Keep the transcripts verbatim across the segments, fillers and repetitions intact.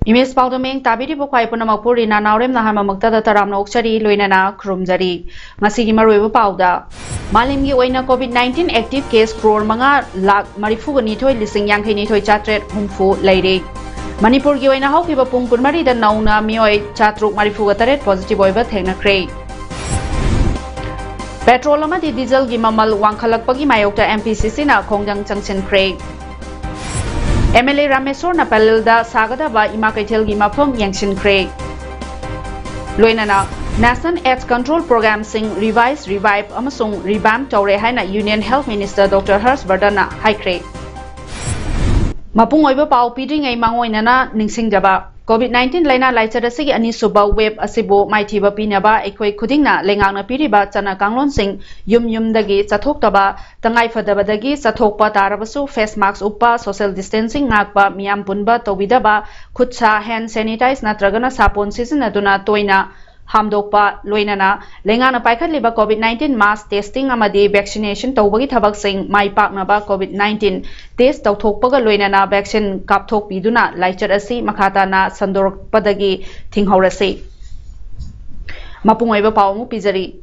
Image ꯄꯥꯎꯗ ꯃꯤꯠꯌꯦꯡ ꯇꯥꯕꯤꯔꯤꯕ ꯈ꯭ꯋꯥꯏ ꯄꯨꯝꯅꯃꯛꯄꯨ ꯔꯤꯅꯥ ꯅꯥꯎꯔꯦꯝꯅ ꯑꯍꯥꯟꯕꯃꯛꯇꯗ ꯇꯔꯥꯝꯅ ꯑꯣꯛꯆꯔꯤ, ꯂꯣꯏꯅꯅ ꯈꯨꯔꯨꯝꯖꯔꯤ꯫ ꯉꯁꯤꯒꯤ ꯃꯔꯨꯑꯣꯏꯕ ꯄꯥꯎꯗ, ꯃꯥꯂꯦꯝꯒꯤ ꯑꯣꯏꯅ COVID nineteen active case crore ꯃꯉꯥ ꯂꯥꯈ ꯃꯔꯤꯐꯨꯒ ꯅꯤꯊꯣꯏ ꯂꯤꯁꯤꯡ ꯌꯥꯡꯈꯩ ꯅꯤꯊꯣꯏ ꯆꯥꯇ꯭ꯔꯦꯠ ꯍꯨꯝꯐꯨ ꯂꯩꯔꯦ꯫ ꯃꯅꯤꯄꯨꯔꯒꯤ ꯑꯣꯏꯅ ꯍꯧꯈꯤꯕ ꯄꯨꯡ ꯀꯨꯟꯃꯔꯤꯗ ꯅꯧꯅ ꯃꯤꯑꯣꯏ ꯆꯥꯇ꯭ꯔꯨꯛ ꯃꯔꯤꯐꯨꯒ ꯇꯔꯦꯠ positive ꯑꯣꯏꯕ ꯊꯦꯡꯅꯈ꯭ꯔꯦ꯫ ꯄꯦꯇ꯭ꯔꯣꯜ ꯑꯃꯗꯤ ꯗꯤꯖꯜꯒꯤ ꯃꯃꯜ ꯋꯥꯡꯈꯠꯂꯛꯄꯒꯤ ꯃꯥꯌꯣꯛꯇ MPCCꯅ ꯈꯣꯡꯖꯪ ꯆꯪꯁꯤꯟꯈ꯭ꯔꯦ꯫ MLA ꯔꯥꯃꯦꯁꯣꯔꯅ ꯄꯂꯦꯜꯗ ꯁꯥꯒꯗꯕ ꯏꯃꯥ ꯀꯩꯊꯦꯜꯒꯤ ꯃꯐꯝ ꯌꯦꯡꯁꯤꯟꯈ꯭ꯔꯦ꯫ ꯂꯣꯏꯅꯅ National AIDS Control Programꯁꯤꯡ revise, revive ꯑꯃꯁꯨꯡ revamp ꯇꯧꯔꯦ ꯍꯥꯏꯅ Union Health Minister Doctor ꯍꯔꯁ ꯕꯔꯙꯟꯅ ꯍꯥꯏꯈ꯭ꯔꯦ꯫ ꯃꯄꯨꯡ ꯑꯣꯏꯕ ꯄꯥꯎ ꯄꯤꯗ꯭ꯔꯤꯉꯩ ꯃꯥꯡꯑꯣꯏꯅꯅ ꯅꯤꯡꯁꯤꯡꯖꯕ꯫ COVID nineteen ꯂꯥꯏꯅꯥ ꯂꯥꯏꯆꯠ ꯑꯁꯤꯒꯤ ꯑꯅꯤꯁꯨꯕ wave ꯑꯁꯤꯕꯨ ꯃꯥꯏꯊꯤꯕ ꯄꯤꯅꯕ ꯑꯩꯈꯣꯏ ꯈꯨꯗꯤꯡꯅ ꯂꯩꯉꯥꯛꯅ ꯄꯤꯔꯤꯕ ꯆꯠꯅ ꯀꯥꯡꯂꯣꯟꯁꯤꯡ, ꯌꯨꯝ ꯌꯨꯝꯗꯒꯤ ꯆꯠꯊꯣꯛꯇꯕ, ꯇꯉꯥꯏ ꯐꯗꯕꯗꯒꯤ ꯆꯠꯊꯣꯛꯄ ꯇꯥꯔꯕꯁꯨ face mask ꯎꯞꯄ, social distancing ꯉꯥꯛꯄ, ꯃꯤꯌꯥꯝ ꯄꯨꯟꯕ ꯇꯧꯕꯤꯗꯕ, ꯈꯨꯠ ꯁꯥ hand sanitize ꯅꯠꯇ꯭ꯔꯒꯅ ꯁꯥꯄꯣꯟ ꯁꯤꯖꯤꯟꯅꯗꯨꯅ ꯇꯣꯏꯅ ꯍꯥꯝꯗꯣꯛꯄ, ꯂꯣꯏꯅꯅ ꯂꯩꯉꯥꯛꯅ ꯄꯥꯏꯈꯠꯂꯤꯕ COVID nineteen mass testing ꯑꯃꯗꯤ vaccination ꯇꯧꯕꯒꯤ ꯊꯕꯛꯁꯤꯡ ꯃꯥꯏ ꯄꯥꯛꯅꯕ COVID nineteen test ꯇꯧꯊꯣꯛꯄꯒ ꯂꯣꯏꯅꯅ vaccine ꯀꯥꯞꯊꯣꯛꯄꯤꯗꯨꯅ ꯂꯥꯏꯆꯠ ꯑꯁꯤ ꯃꯈꯥ ꯇꯥꯅ ꯁꯟꯗꯣꯔꯛꯄꯗꯒꯤ ꯊꯤꯡꯍꯧꯔꯁꯤ꯫ ꯃꯄꯨꯡ ꯑꯣꯏꯕ ꯄꯥꯎ ꯑꯃꯨꯛ ꯄꯤꯖꯔꯤ꯫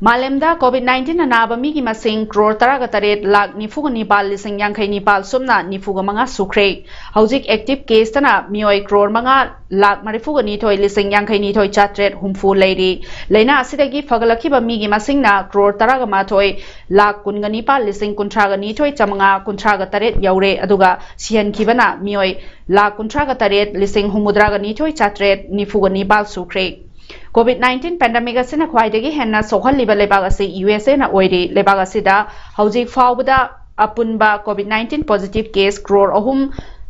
ꯃꯥꯂꯦꯝꯗ COVID nineteen ꯑꯅꯥꯕ ꯃꯤꯒꯤ ꯃꯁꯤꯡ ꯀ꯭ꯔꯣꯔ ꯇꯔꯥꯒ ꯇꯔꯦꯠ ꯂꯥꯈ ꯅꯤꯐꯨꯒ ꯅꯤꯄꯥꯜ ꯂꯤꯁꯤꯡ ꯌꯥꯡꯈꯩ ꯅꯤꯄꯥꯜ ꯁꯨꯞꯅ ꯅꯤꯐꯨꯒ ꯃꯉꯥ ꯁꯨꯈ꯭ꯔꯦ꯫ ꯍꯧꯖꯤꯛ active caseꯇꯅ ꯃꯤꯑꯣꯏ ꯀ꯭ꯔꯣꯔ ꯃꯉꯥ ꯂꯥꯈ ꯃꯔꯤꯐꯨꯒ ꯅꯤꯊꯣꯏ ꯂꯤꯁꯤꯡ ꯌꯥꯡꯈꯩ ꯅꯤꯊꯣꯏ ꯆꯥꯇ꯭ꯔꯦꯠ ꯍꯨꯝꯐꯨ ꯂꯩꯔꯤ꯫ ꯂꯥꯏꯅꯥ ꯑꯁꯤꯗꯒꯤ ꯐꯒꯠꯂꯛꯈꯤꯕ ꯃꯤꯒꯤ ꯃꯁꯤꯡꯅ ꯀ꯭ꯔꯣꯔ ꯇꯔꯥꯒ ꯃꯥꯊꯣꯏ ꯂꯥꯈ ꯀꯨꯟꯒ ꯅꯤꯄꯥꯜ ꯂꯤꯁꯤꯡ ꯀꯨꯟꯊ꯭ꯔꯥꯒ ꯅꯤꯊꯣꯏ ꯆꯥꯃꯉꯥ ꯀꯨꯟꯊ꯭ꯔꯥꯒ ꯇꯔꯦꯠ ꯌꯧꯔꯦ, ꯑꯗꯨꯒ ꯁꯤꯍꯟꯈꯤꯕꯅ ꯃꯤꯑꯣꯏ ꯂꯥꯈ ꯀꯨꯟꯊ꯭ꯔꯥꯒ ꯇꯔꯦꯠ ꯂꯤꯁꯤꯡ ꯍꯨꯝꯐꯨꯇꯔꯥꯒ ꯅꯤꯊꯣꯏ ꯆꯥꯇ꯭ꯔꯦꯠ ꯅꯤꯐꯨꯒ ꯅꯤꯄꯥꯜ ꯁꯨꯈ꯭ꯔꯦ꯫ COVID nineteen pandemic ꯑꯁꯤꯅ ꯈ꯭ꯋꯥꯏꯗꯒꯤ ꯍꯦꯟꯅ ꯁꯣꯛꯍꯜꯂꯤꯕ ꯂꯩꯕꯥꯛ ꯑꯁꯤ USAꯅ ꯑꯣꯏꯔꯤ꯫ ꯂꯩꯕꯥꯛ ꯑꯁꯤꯗ ꯍꯧꯖꯤꯛ ꯐꯥꯎꯕꯗ ꯑꯄꯨꯟꯕ COVID nineteen positive case crore ꯑꯍꯨꯝ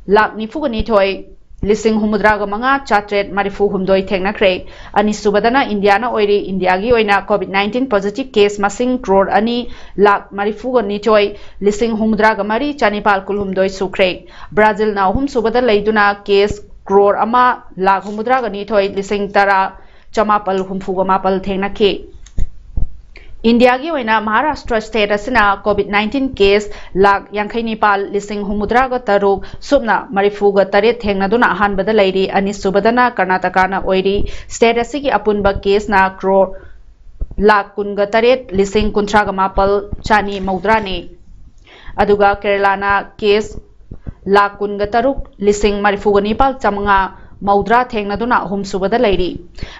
ꯂꯥꯈ ꯅꯤꯐꯨꯒ ꯅꯤꯊꯣꯏ ꯂꯤꯁꯤꯡ ꯍꯨꯝꯐꯨꯇꯔꯥꯒ ꯃꯉꯥ ꯆꯥꯇ꯭ꯔꯦꯠ ꯃꯔꯤꯐꯨ ꯍꯨꯝꯗꯣꯏ ꯊꯦꯡꯅꯈ꯭ꯔꯦ꯫ ꯑꯅꯤꯁꯨꯕꯗꯅ ꯏꯟꯗꯤꯌꯥꯅ ꯑꯣꯏꯔꯤ꯫ ꯏꯟꯗꯤꯌꯥꯒꯤ ꯑꯣꯏꯅ COVID nineteen positive case ꯃꯁꯤꯡ ꯀ꯭ꯔꯣꯔ ꯑꯅꯤ ꯂꯥꯛ ꯃꯔꯤꯐꯨꯒ ꯅꯤꯊꯣꯏ ꯂꯤꯁꯤꯡ ꯍꯨꯝꯐꯨꯇꯔꯥꯒ ꯃꯔꯤ ꯆꯅꯤꯄꯥꯜ ꯀꯨꯟꯍꯨꯝꯗꯣꯏ ꯁꯨꯈ꯭ꯔꯦ꯫ ꯕ꯭ꯔꯥꯖꯤꯜꯅ ꯑꯍꯨꯝꯁꯨꯕꯗ ꯂꯩꯗꯨꯅ ꯀꯦꯁ ꯀ꯭ꯔꯣꯔ ꯑꯃ ꯂꯥꯛ ꯍꯨꯝꯐꯨꯇꯔꯥꯒ ꯅꯤꯊꯣꯏ ꯂꯤꯁꯤꯡ ꯇꯔꯥ ꯆꯃꯥꯄꯜ ꯍꯨꯝꯐꯨꯒ ꯃꯥꯄꯜ ꯊꯦꯡꯅꯈꯤ꯫ ꯏꯟꯗꯤꯌꯥꯒꯤ ꯑꯣꯏꯅ ꯃꯍꯥꯔꯥꯁꯇ꯭ꯔ ꯁ꯭ꯇꯦꯠ ꯑꯁꯤꯅ COVID nineteen ꯀꯦꯁ ꯂꯥꯛ ꯌꯥꯡꯈꯩ ꯅꯤꯄꯥꯜ ꯂꯤꯁꯤꯡ ꯍꯨꯝꯐꯨꯇꯔꯥꯒ ꯇꯔꯨꯛ ꯁꯨꯞꯅ ꯃꯔꯤꯐꯨꯒ ꯇꯔꯦꯠ ꯊꯦꯡꯅꯗꯨꯅ ꯑꯍꯥꯟꯕꯗ ꯂꯩꯔꯤ꯫ ꯑꯅꯤꯁꯨꯕꯗꯅ ꯀꯔꯅꯥꯇꯀꯥꯅ ꯑꯣꯏꯔꯤ꯫ ꯁ꯭ꯇꯦꯠ ꯑꯁꯤꯒꯤ ꯑꯄꯨꯟꯕ ꯀꯦꯁꯅ ꯀ꯭ꯔꯣꯔ ꯂꯥꯛ ꯀꯨꯟꯒ ꯇꯔꯦꯠ ꯂꯤꯁꯤꯡ ꯀꯨꯟꯊ꯭ꯔꯥꯒ ꯃꯥꯄꯜ ꯆꯅꯤ ꯃꯧꯗ꯭ꯔꯥꯅꯤ꯫ ꯑꯗꯨꯒ ꯀꯦꯔꯂꯥꯅ ꯀꯦꯁ ꯂꯥꯛ ꯀꯨꯟꯒ ꯇꯔꯨꯛ ꯂꯤꯁꯤꯡ ꯃꯔꯤꯐꯨꯒ ꯅꯤꯄꯥꯜ ꯆꯥꯃꯉꯥ ꯃꯧꯗ꯭ꯔꯥ ꯊꯦꯡꯅꯗꯨꯅ ꯑꯍꯨꯝꯁꯨꯕꯗ ꯂꯩꯔꯤ꯫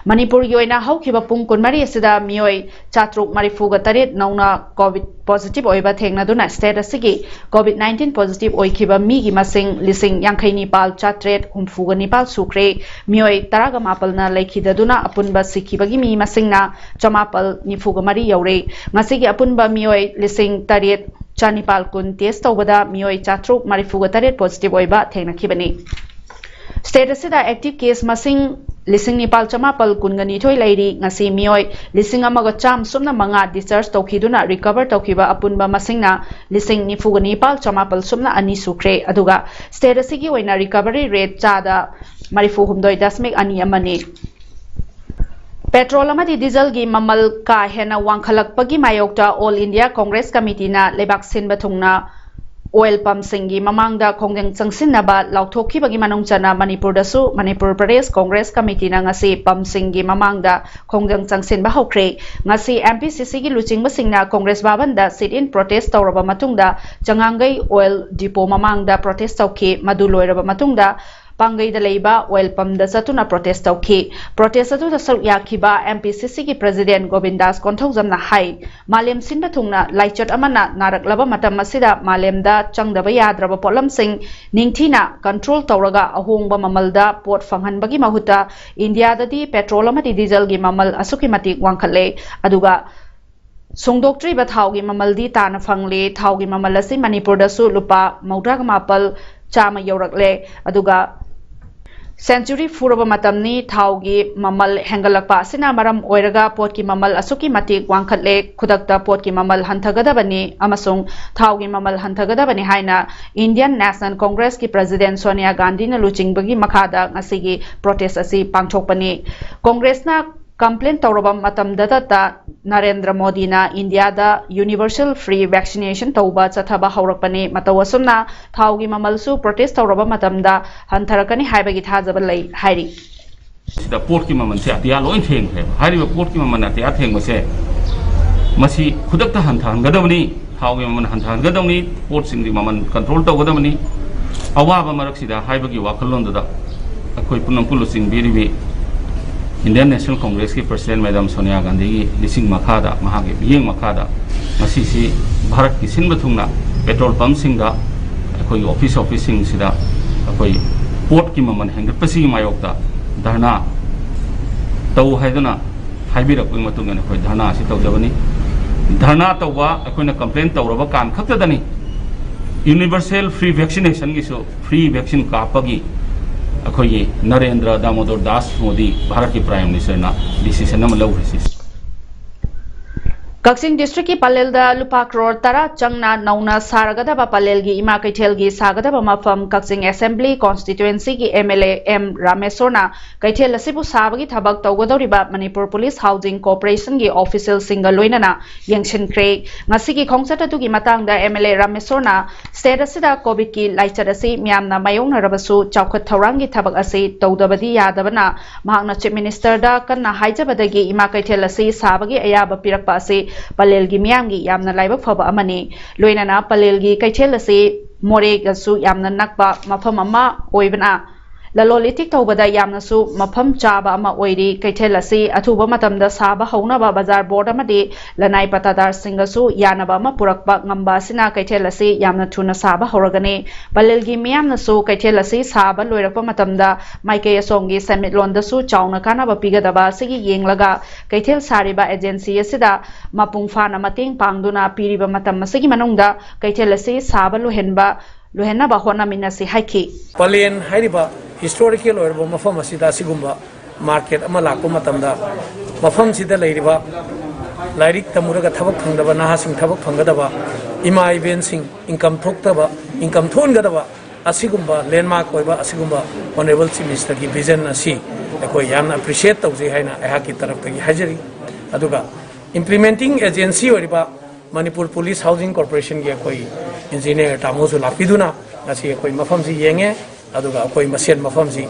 ꯃꯅꯤꯄꯨꯔꯒꯤ ꯑꯣꯏꯅ ꯍꯧꯈꯤꯕ ꯄꯨꯡ ꯀꯨꯟꯃꯔꯤ ꯑꯁꯤꯗ ꯃꯤꯑꯣꯏ ꯆꯥꯇ꯭ꯔꯨꯛ ꯃꯔꯤꯐꯨꯒ ꯇꯔꯦꯠ ꯅꯧꯅ COVID positive ꯑꯣꯏꯕ ꯊꯦꯡꯅꯗꯨꯅ ꯁ꯭ꯇꯦꯠ ꯑꯁꯤꯒꯤ COVID nineteen positive ꯑꯣꯏꯈꯤꯕ ꯃꯤꯒꯤ ꯃꯁꯤꯡ ꯂꯤꯁꯤꯡ ꯌꯥꯡꯈꯩ ꯅꯤꯄꯥꯜ ꯆꯥꯇ꯭ꯔꯦꯠ ꯍꯨꯝꯐꯨꯒ ꯅꯤꯄꯥꯜ ꯁꯨꯈ꯭ꯔꯦ꯫ ꯃꯤꯑꯣꯏ ꯇꯔꯥꯒ ꯃꯥꯄꯜꯅ ꯂꯩꯈꯤꯗꯗꯨꯅ ꯑꯄꯨꯟꯕ ꯁꯤꯈꯤꯕꯒꯤ ꯃꯤ ꯃꯁꯤꯡꯅ ꯆꯃꯥꯄꯜ ꯅꯤꯐꯨꯒ ꯃꯔꯤ ꯌꯧꯔꯦ꯫ ꯉꯁꯤꯒꯤ ꯑꯄꯨꯟꯕ ꯃꯤꯑꯣꯏ ꯂꯤꯁꯤꯡ ꯇꯔꯦꯠ ꯆꯅꯤꯄꯥꯜ ꯀꯨꯟ ꯇꯦꯁ ꯇꯧꯕꯗ ꯃꯤꯑꯣꯏ ꯆꯥꯇ꯭ꯔꯨꯛ ꯃꯔꯤꯐꯨꯒ ꯇꯔꯦꯠ positive ꯑꯣꯏꯕ ꯊꯦꯡꯅꯈꯤꯕꯅꯤ꯫ ꯁ꯭ꯇꯦꯠ ꯑꯁꯤꯗ ꯑꯦꯛꯇꯤꯚ ꯀꯦꯁ ꯃꯁꯤꯡ ꯂꯤꯁꯤꯡ ꯅꯤꯄꯥꯜ ꯆꯃꯥꯄꯜ ꯀꯨꯟꯒ ꯅꯤꯊꯣꯏ ꯂꯩꯔꯤ꯫ ꯉꯁꯤ ꯃꯤꯑꯣꯏ ꯂꯤꯁꯤꯡ ꯑꯃꯒ ꯆꯥꯝꯃ ꯁꯨꯞꯅ ꯃꯉꯥ ꯗꯤꯁꯆꯥꯔꯖ ꯇꯧꯈꯤꯗꯨꯅ ꯔꯤꯀꯚꯔ ꯇꯧꯈꯤꯕ ꯑꯄꯨꯟꯕ ꯃꯁꯤꯡꯅ ꯂꯤꯁꯤꯡ ꯅꯤꯐꯨꯒ ꯅꯤꯄꯥꯜ ꯆꯃꯥꯄꯜ ꯁꯨꯞꯅ ꯑꯅꯤ ꯁꯨꯈ꯭ꯔꯦ꯫ ꯑꯗꯨꯒ ꯁ꯭ꯇꯦꯠ ꯑꯁꯤꯒꯤ ꯑꯣꯏꯅ ꯔꯤꯀꯚꯔꯤ ꯔꯦꯠ ꯆꯥꯗ ꯃꯔꯤꯐꯨ ꯍꯨꯝꯗꯣꯏ ꯗꯁꯃꯤꯛ ꯑꯅꯤ ꯑꯃꯅꯤ꯫ ꯄꯦꯇ꯭ꯔꯣꯜ ꯑꯃꯗꯤ ꯗꯤꯖꯜꯒꯤ ꯃꯃꯜ ꯀꯥ ꯍꯦꯟꯅ ꯋꯥꯡꯈꯠꯂꯛꯄꯒꯤ ꯃꯥꯌꯣꯛꯇ ꯑꯣꯜ ꯏꯟꯗꯤꯌꯥ ꯀꯣꯡꯒ꯭ꯔꯦꯁ ꯀꯃꯤꯇꯤꯅ ꯂꯩꯕꯥꯛ ꯁꯤꯟꯕ ꯊꯨꯡꯅ ꯑꯣꯏꯜ ꯄꯝꯁꯤꯡꯒꯤ ꯃꯃꯥꯡꯗ ꯈꯣꯡꯖꯪ ꯆꯪꯁꯤꯟꯅꯕ ꯂꯥꯎꯊꯣꯛꯈꯤꯕꯒꯤ ꯃꯅꯨꯡ ꯆꯟꯅ ꯃꯅꯤꯄꯨꯔꯗꯁꯨ ꯃꯅꯤꯄꯨꯔ ꯄ꯭ꯔꯗꯦꯁ ꯀꯣꯡꯒ꯭ꯔꯦꯁ ꯀꯃꯤꯇꯤꯅ ꯉꯁꯤ ꯄꯝꯁꯤꯡꯒꯤ ꯃꯃꯥꯡꯗ ꯈꯣꯡꯖꯪ ꯆꯪꯁꯤꯟꯕ ꯍꯧꯈ꯭ꯔꯦ꯫ ꯉꯁꯤ MPCCꯒꯤ ꯂꯨꯆꯤꯡꯕꯁꯤꯡꯅ ꯀꯣꯡꯒ꯭ꯔꯦꯁ ꯚꯕꯟꯗ sit in protest ꯇꯧꯔꯕ ꯃꯇꯨꯡꯗ ꯆꯉꯥꯡꯒꯩ ꯑꯣꯏꯜ ꯗꯤꯄꯣ ꯃꯃꯥꯡꯗ ꯄ꯭ꯔꯣꯇꯦꯁ ꯇꯧꯈꯤ꯫ ꯃꯗꯨ ꯂꯣꯏꯔꯕ ꯃꯇꯨꯡꯗ ꯄꯥꯡꯒꯩꯗ ꯂꯩꯕ ꯑꯣꯏꯜ ꯄꯝꯗ ꯆꯠꯇꯨꯅ ꯄ꯭ꯔꯣꯇꯦꯁ ꯇꯧꯈꯤ꯫ ꯄ꯭ꯔꯣꯇꯦꯁ ꯑꯗꯨꯗ ꯁꯔꯨꯛ ꯌꯥꯈꯤꯕ MPCCꯒꯤ ꯄ꯭ꯔꯦꯁꯤꯗꯦꯟ ꯒꯣꯕꯤꯟꯗꯥꯁ ꯀꯣꯟꯊꯧꯖꯝꯅ ꯍꯥꯏ, ꯃꯥꯂꯦꯝ ꯁꯤꯟꯕ ꯊꯨꯡꯅ ꯂꯥꯏꯆꯠ ꯑꯃꯅ ꯅꯥꯔꯛꯂꯕ ꯃꯇꯝ ꯑꯁꯤꯗ ꯃꯥꯂꯦꯝꯗ ꯆꯪꯗꯕ ꯌꯥꯗ꯭ꯔꯕ ꯄꯣꯠꯂꯝꯁꯤꯡ ꯅꯤꯡꯊꯤꯅ ꯀꯟꯇ꯭ꯔꯣꯜ ꯇꯧꯔꯒ ꯑꯍꯣꯡꯕ ꯃꯃꯜꯗ ꯄꯣꯠ ꯐꯪꯍꯟꯕꯒꯤ ꯃꯍꯨꯠꯇ ꯏꯟꯗꯤꯌꯥꯗꯗꯤ ꯄꯦꯇ꯭ꯔꯣꯜ ꯑꯃꯗꯤ ꯗꯤꯖꯜꯒꯤ ꯃꯃꯜ ꯑꯁꯨꯛꯀꯤ ꯃꯇꯤꯛ ꯋꯥꯡꯈꯠꯂꯦ꯫ ꯑꯗꯨꯒ ꯁꯨꯡꯗꯣꯛꯇ꯭ꯔꯤꯕ ꯊꯥꯎꯒꯤ ꯃꯃꯜꯗꯤ ꯇꯥꯅ ꯐꯪꯂꯦ꯫ ꯊꯥꯎꯒꯤ ꯃꯃꯜ ꯑꯁꯤ ꯃꯅꯤꯄꯨꯔꯗꯁꯨ ꯂꯨꯄꯥ ꯃꯧꯗ꯭ꯔꯥꯒ ꯃꯥꯄꯜ ꯆꯥꯝꯃ ꯌꯧꯔꯛꯂꯦ꯫ ꯑꯗꯨꯒ Century ꯐꯨꯔꯕ ꯃꯇꯝꯅꯤ꯫ ꯊꯥꯎꯒꯤ ꯃꯃꯜ ꯍꯦꯟꯒꯠꯂꯛꯄ ꯑꯁꯤꯅ ꯃꯔꯝ ꯑꯣꯏꯔꯒ ꯄꯣꯠꯀꯤ ꯃꯃꯜ ꯑꯁꯨꯛꯀꯤ ꯃꯇꯤꯛ ꯋꯥꯡꯈꯠꯂꯦ꯫ ꯈꯨꯗꯛꯇ ꯄꯣꯠꯀꯤ ꯃꯃꯜ ꯍꯟꯊꯒꯗꯕꯅꯤ ꯑꯃꯁꯨꯡ ꯊꯥꯎꯒꯤ ꯃꯃꯜ ꯍꯟꯊꯒꯗꯕꯅꯤ ꯍꯥꯏꯅ Indian National Congress ꯀꯤ President ꯁꯣꯅꯤꯌꯥ ꯒꯥꯟꯙꯤꯅ ꯂꯨꯆꯤꯡꯕꯒꯤ ꯃꯈꯥꯗ ꯉꯁꯤꯒꯤ protest ꯑꯁꯤ ꯄꯥꯡꯊꯣꯛꯄꯅꯤ꯫ Congress ꯅ complain ꯇꯧꯔꯕ ꯃꯇꯝꯗꯇ ꯅꯔꯦꯟꯗ꯭ꯔ ꯃꯣꯗꯤꯅ ꯏꯟꯗꯤꯌꯥꯗ universal free vaccination ꯇꯧꯕ ꯆꯠꯊꯕ ꯍꯧꯔꯛꯄꯅꯤ꯫ ꯃꯇꯧ ꯑꯁꯨꯝꯅ ꯊꯥꯎꯒꯤ ꯃꯃꯜꯁꯨ protest ꯇꯧꯔꯕ ꯃꯇꯝꯗ ꯍꯟꯊꯔꯛꯀꯅꯤ ꯍꯥꯏꯕꯒꯤ ꯊꯥꯖꯕ ꯂꯩ ꯍꯥꯏꯔꯤ꯫ ꯁꯤꯗ ꯄꯣꯠꯀꯤ ꯃꯃꯜꯁꯦ ꯑꯇꯤꯌꯥ ꯂꯣꯏ ꯊꯦꯡꯈ꯭ꯔꯦꯕ꯫ ꯍꯥꯏꯔꯤꯕ ꯄꯣꯠꯀꯤ ꯃꯃꯜ ꯑꯇꯤꯌꯥ ꯊꯦꯡꯕꯁꯦ, ꯃꯁꯤ ꯈꯨꯗꯛꯇ ꯍꯟꯊꯍꯟꯒꯗꯕꯅꯤ꯫ ꯊꯥꯎꯒꯤ ꯃꯃꯜ ꯍꯟꯊꯍꯟꯒꯗꯕꯅꯤ, ꯄꯣꯠꯁꯤꯡꯒꯤ ꯃꯃꯜ control ꯇꯧꯒꯗꯕꯅꯤ꯫ ꯑꯋꯥꯕ ꯃꯔꯛꯁꯤꯗ ꯍꯥꯏꯕꯒꯤ ꯋꯥꯈꯜꯂꯣꯟꯗꯨꯗ ꯑꯩꯈꯣꯏ ꯄꯨꯝꯅꯃꯛꯄꯨ ꯂꯨꯆꯤꯡꯕꯤꯔꯤꯕꯤ Indian National Congress ꯀꯤ President Madam ꯁꯣꯅꯤꯌꯥ ꯒꯥꯟꯙꯤꯒꯤ ꯂꯤꯁꯤꯡ ꯃꯈꯥꯗ, ꯃꯍꯥꯛꯀꯤ ꯃꯤꯠꯌꯦꯡ ꯃꯈꯥꯗ ꯉꯁꯤꯁꯤ ꯚꯥꯔꯠꯀꯤ ꯁꯤꯟꯕ ꯊꯨꯡꯅ petrol pump ꯁꯤꯡꯗ, ꯑꯩꯈꯣꯏꯒꯤ office, office ꯁꯤꯡꯁꯤꯗ ꯑꯩꯈꯣꯏ ꯄꯣꯠꯀꯤ ꯃꯃꯜ ꯍꯦꯟꯒꯠꯄꯁꯤꯒꯤ ꯃꯥꯌꯣꯛꯇ ꯙꯔꯅꯥ ꯇꯧ ꯍꯥꯏꯗꯨꯅ ꯍꯥꯏꯕꯤꯔꯛꯄꯒꯤ ꯃꯇꯨꯡ ꯏꯟꯅ ꯑꯩꯈꯣꯏ ꯙꯔꯅꯥ ꯑꯁꯤ ꯇꯧꯖꯕꯅꯤ꯫ ꯙꯔꯅꯥ ꯇꯧꯕ ꯑꯩꯈꯣꯏꯅ complain ꯇꯧꯔꯕ ꯀꯥꯟ ꯈꯛꯇꯗꯅꯤ universal free vaccination ꯒꯤꯁꯨ, free vaccine ꯀꯥꯞꯄꯒꯤ ꯑꯩꯈꯣꯏꯒꯤ ꯅꯔꯦꯟꯗ꯭ꯔ ꯗꯥꯃꯣꯗꯣꯔ ꯗꯥꯁ ꯃꯣꯗꯤ ꯚꯥꯔꯠꯀꯤ Prime Minister ꯅ decision ꯑꯃ ꯂꯧꯈ꯭ꯔꯤꯁꯤ꯫ ꯀꯛꯆꯤꯡ district ꯀꯤ ꯄꯂꯦꯜꯗ ꯂꯨꯄꯥ ꯀ꯭ꯔꯣꯔ ꯇꯔꯥ ꯆꯪꯅ ꯅꯧꯅ ꯁꯥꯔꯒꯗꯕ ꯄꯂꯦꯜꯒꯤ ꯏꯃꯥ ꯀꯩꯊꯦꯜꯒꯤ ꯁꯥꯒꯗꯕ ꯃꯐꯝ ꯀꯛꯆꯤꯡ Assembly Constituency ꯒꯤ MLA M ꯔꯥꯃꯦꯁꯣꯔꯅ ꯀꯩꯊꯦꯜ ꯑꯁꯤꯕꯨ ꯁꯥꯕꯒꯤ ꯊꯕꯛ ꯇꯧꯒꯗꯧꯔꯤꯕ ꯃꯅꯤꯄꯨꯔ Police Housing Corporation ꯒꯤ official ꯁꯤꯡꯒ ꯂꯣꯏꯅꯅ ꯌꯦꯡꯁꯤꯟꯈ꯭ꯔꯦ꯫ ꯉꯁꯤꯒꯤ ꯈꯣꯡꯆꯠ ꯑꯗꯨꯒꯤ ꯃꯇꯥꯡꯗ MLA ꯔꯥꯃꯦꯁꯣꯔꯅ state ꯑꯁꯤꯗ COVID ꯀꯤ ꯂꯥꯏꯆꯠ ꯑꯁꯤ ꯃꯤꯌꯥꯝꯅ ꯃꯥꯌꯣꯛꯅꯔꯕꯁꯨ ꯆꯥꯎꯈꯠ ꯊꯧꯔꯥꯡꯒꯤ ꯊꯕꯛ ꯑꯁꯤ ꯇꯧꯗꯕꯗꯤ ꯌꯥꯗꯕꯅ ꯃꯍꯥꯛꯅ Chief Minister ꯗ ꯀꯟꯅ ꯍꯥꯏꯖꯕꯗꯒꯤ ꯏꯃꯥ ꯀꯩꯊꯦꯜ ꯑꯁꯤ ꯁꯥꯕꯒꯤ ꯑꯌꯥꯕ ꯄꯤꯔꯛꯄ ꯑꯁꯤ ꯄꯂꯦꯜꯒꯤ ꯃꯤꯌꯥꯝꯒꯤ ꯌꯥꯝꯅ ꯂꯥꯏꯕꯛ ꯐꯕ ꯑꯃꯅꯤ꯫ ꯂꯣꯏꯅꯅ ꯄꯂꯦꯜꯒꯤ ꯀꯩꯊꯦꯜ ꯑꯁꯤ ꯃꯣꯔꯦꯒꯁꯨ ꯌꯥꯝꯅ ꯅꯛꯄ ꯃꯐꯝ ꯑꯃ ꯑꯣꯏꯕꯅ ꯂꯂꯣꯟ ꯏꯇꯤꯛ ꯇꯧꯕꯗ ꯌꯥꯝꯅꯁꯨ ꯃꯐꯝ ꯆꯥꯕ ꯑꯃ ꯑꯣꯏꯔꯤ꯫ ꯀꯩꯊꯦꯜ ꯑꯁꯤ ꯑꯊꯨꯕ ꯃꯇꯝꯗ ꯁꯥꯕ ꯍꯧꯅꯕ ꯕꯖꯥꯔ board ꯑꯃꯗꯤ ꯂꯅꯥꯏ ꯄꯇꯥꯗꯥꯔꯁꯤꯡꯒꯁꯨ ꯌꯥꯅꯕ ꯑꯃ ꯄꯨꯔꯛꯄ ꯉꯝꯕ ꯑꯁꯤꯅ ꯀꯩꯊꯦꯜ ꯑꯁꯤ ꯌꯥꯝꯅ ꯊꯨꯅ ꯁꯥꯕ ꯍꯧꯔꯒꯅꯤ꯫ ꯄꯂꯦꯜꯒꯤ ꯃꯤꯌꯥꯝꯅꯁꯨ ꯀꯩꯊꯦꯜ ꯑꯁꯤ ꯁꯥꯕ ꯂꯣꯏꯔꯛꯄ ꯃꯇꯝꯗ ꯃꯥꯏꯀꯩ ꯑꯁꯣꯝꯒꯤ ꯁꯦꯟꯃꯤꯠꯂꯣꯟꯗꯁꯨ ꯆꯥꯎꯅ ꯀꯥꯟꯅꯕ ꯄꯤꯒꯗꯕ ꯑꯁꯤꯒꯤ ꯌꯦꯡꯂꯒ ꯀꯩꯊꯦꯜ ꯁꯥꯔꯤꯕ agency ꯑꯁꯤꯗ ꯃꯄꯨꯡ ꯐꯥꯅ ꯃꯇꯦꯡ ꯄꯥꯡꯗꯨꯅ ꯄꯤꯔꯤꯕ ꯃꯇꯝ ꯑꯁꯤꯒꯤ ꯃꯅꯨꯡꯗ ꯀꯩꯊꯦꯜ ꯑꯁꯤ ꯁꯥꯕ ꯂꯣꯏꯍꯟꯕ ꯂꯣꯏꯍꯟꯅꯕ ꯍꯣꯠꯅꯃꯤꯟꯅꯁꯤ ꯍꯥꯏꯈꯤ꯫ ꯄꯂꯦꯟ ꯍꯥꯏꯔꯤꯕ ꯍꯤꯁꯇꯣꯔꯤꯀꯦꯜ ꯑꯣꯏꯔꯕ ꯃꯐꯝ ꯑꯁꯤꯗ ꯑꯁꯤꯒꯨꯝꯕ ꯃꯥꯔꯀꯦꯠ ꯑꯃ ꯂꯥꯛꯄ ꯃꯇꯝꯗ, ꯃꯐꯝꯁꯤꯗ ꯂꯩꯔꯤꯕ ꯂꯥꯏꯔꯤꯛ ꯇꯝꯃꯨꯔꯒ ꯊꯕꯛ ꯐꯪꯗꯕ ꯅꯍꯥꯁꯤꯡ ꯊꯕꯛ ꯐꯪꯒꯗꯕ, ꯏꯃꯥ ꯏꯕꯦꯟꯁꯤꯡ ꯏꯟꯀꯝ ꯊꯣꯛꯇꯕ, ꯏꯟꯀꯝ ꯊꯣꯛꯍꯟꯒꯗꯕ ꯑꯁꯤꯒꯨꯝꯕ ꯂꯦꯟꯃꯥꯔꯛ ꯑꯣꯏꯕ ꯑꯁꯤꯒꯨꯝꯕ ꯑꯣꯅꯔꯦꯕꯜ ꯆꯤꯐ ꯃꯤꯅꯤꯁꯇꯔꯒꯤ ꯚꯤꯖꯟ ꯑꯁꯤ ꯑꯩꯈꯣꯏ ꯌꯥꯝꯅ ꯑꯦꯄ꯭ꯔꯤꯁꯤꯌꯦꯠ ꯇꯧꯖꯩ ꯍꯥꯏꯅ ꯑꯩꯍꯥꯛꯀꯤ ꯇꯔꯞꯇꯒꯤ ꯍꯥꯏꯖꯔꯤ꯫ ꯑꯗꯨꯒ ꯏꯝꯄ꯭ꯂꯤꯃꯦꯟꯇꯤꯡ ꯑꯦꯖꯦꯟꯁꯤ ꯑꯣꯏꯔꯤꯕ ꯃꯅꯤꯄꯨꯔ ꯄꯨꯂꯤꯁ ꯍꯥꯎꯁꯤꯡ ꯀꯣꯔꯄꯣꯔꯦꯁꯟꯒꯤ ꯑꯩꯈꯣꯏ ꯏꯟꯖꯤꯅꯤꯌꯔ ꯇꯥꯃꯣꯁꯨ ꯂꯥꯛꯄꯤꯗꯨꯅ ꯉꯁꯤ ꯑꯩꯈꯣꯏ ꯃꯐꯝꯁꯤ ꯌꯦꯡꯉꯦ꯫ ꯑꯗꯨꯒ ꯑꯩꯈꯣꯏ ꯃꯁꯦꯟ ꯃꯐꯝꯁꯤ,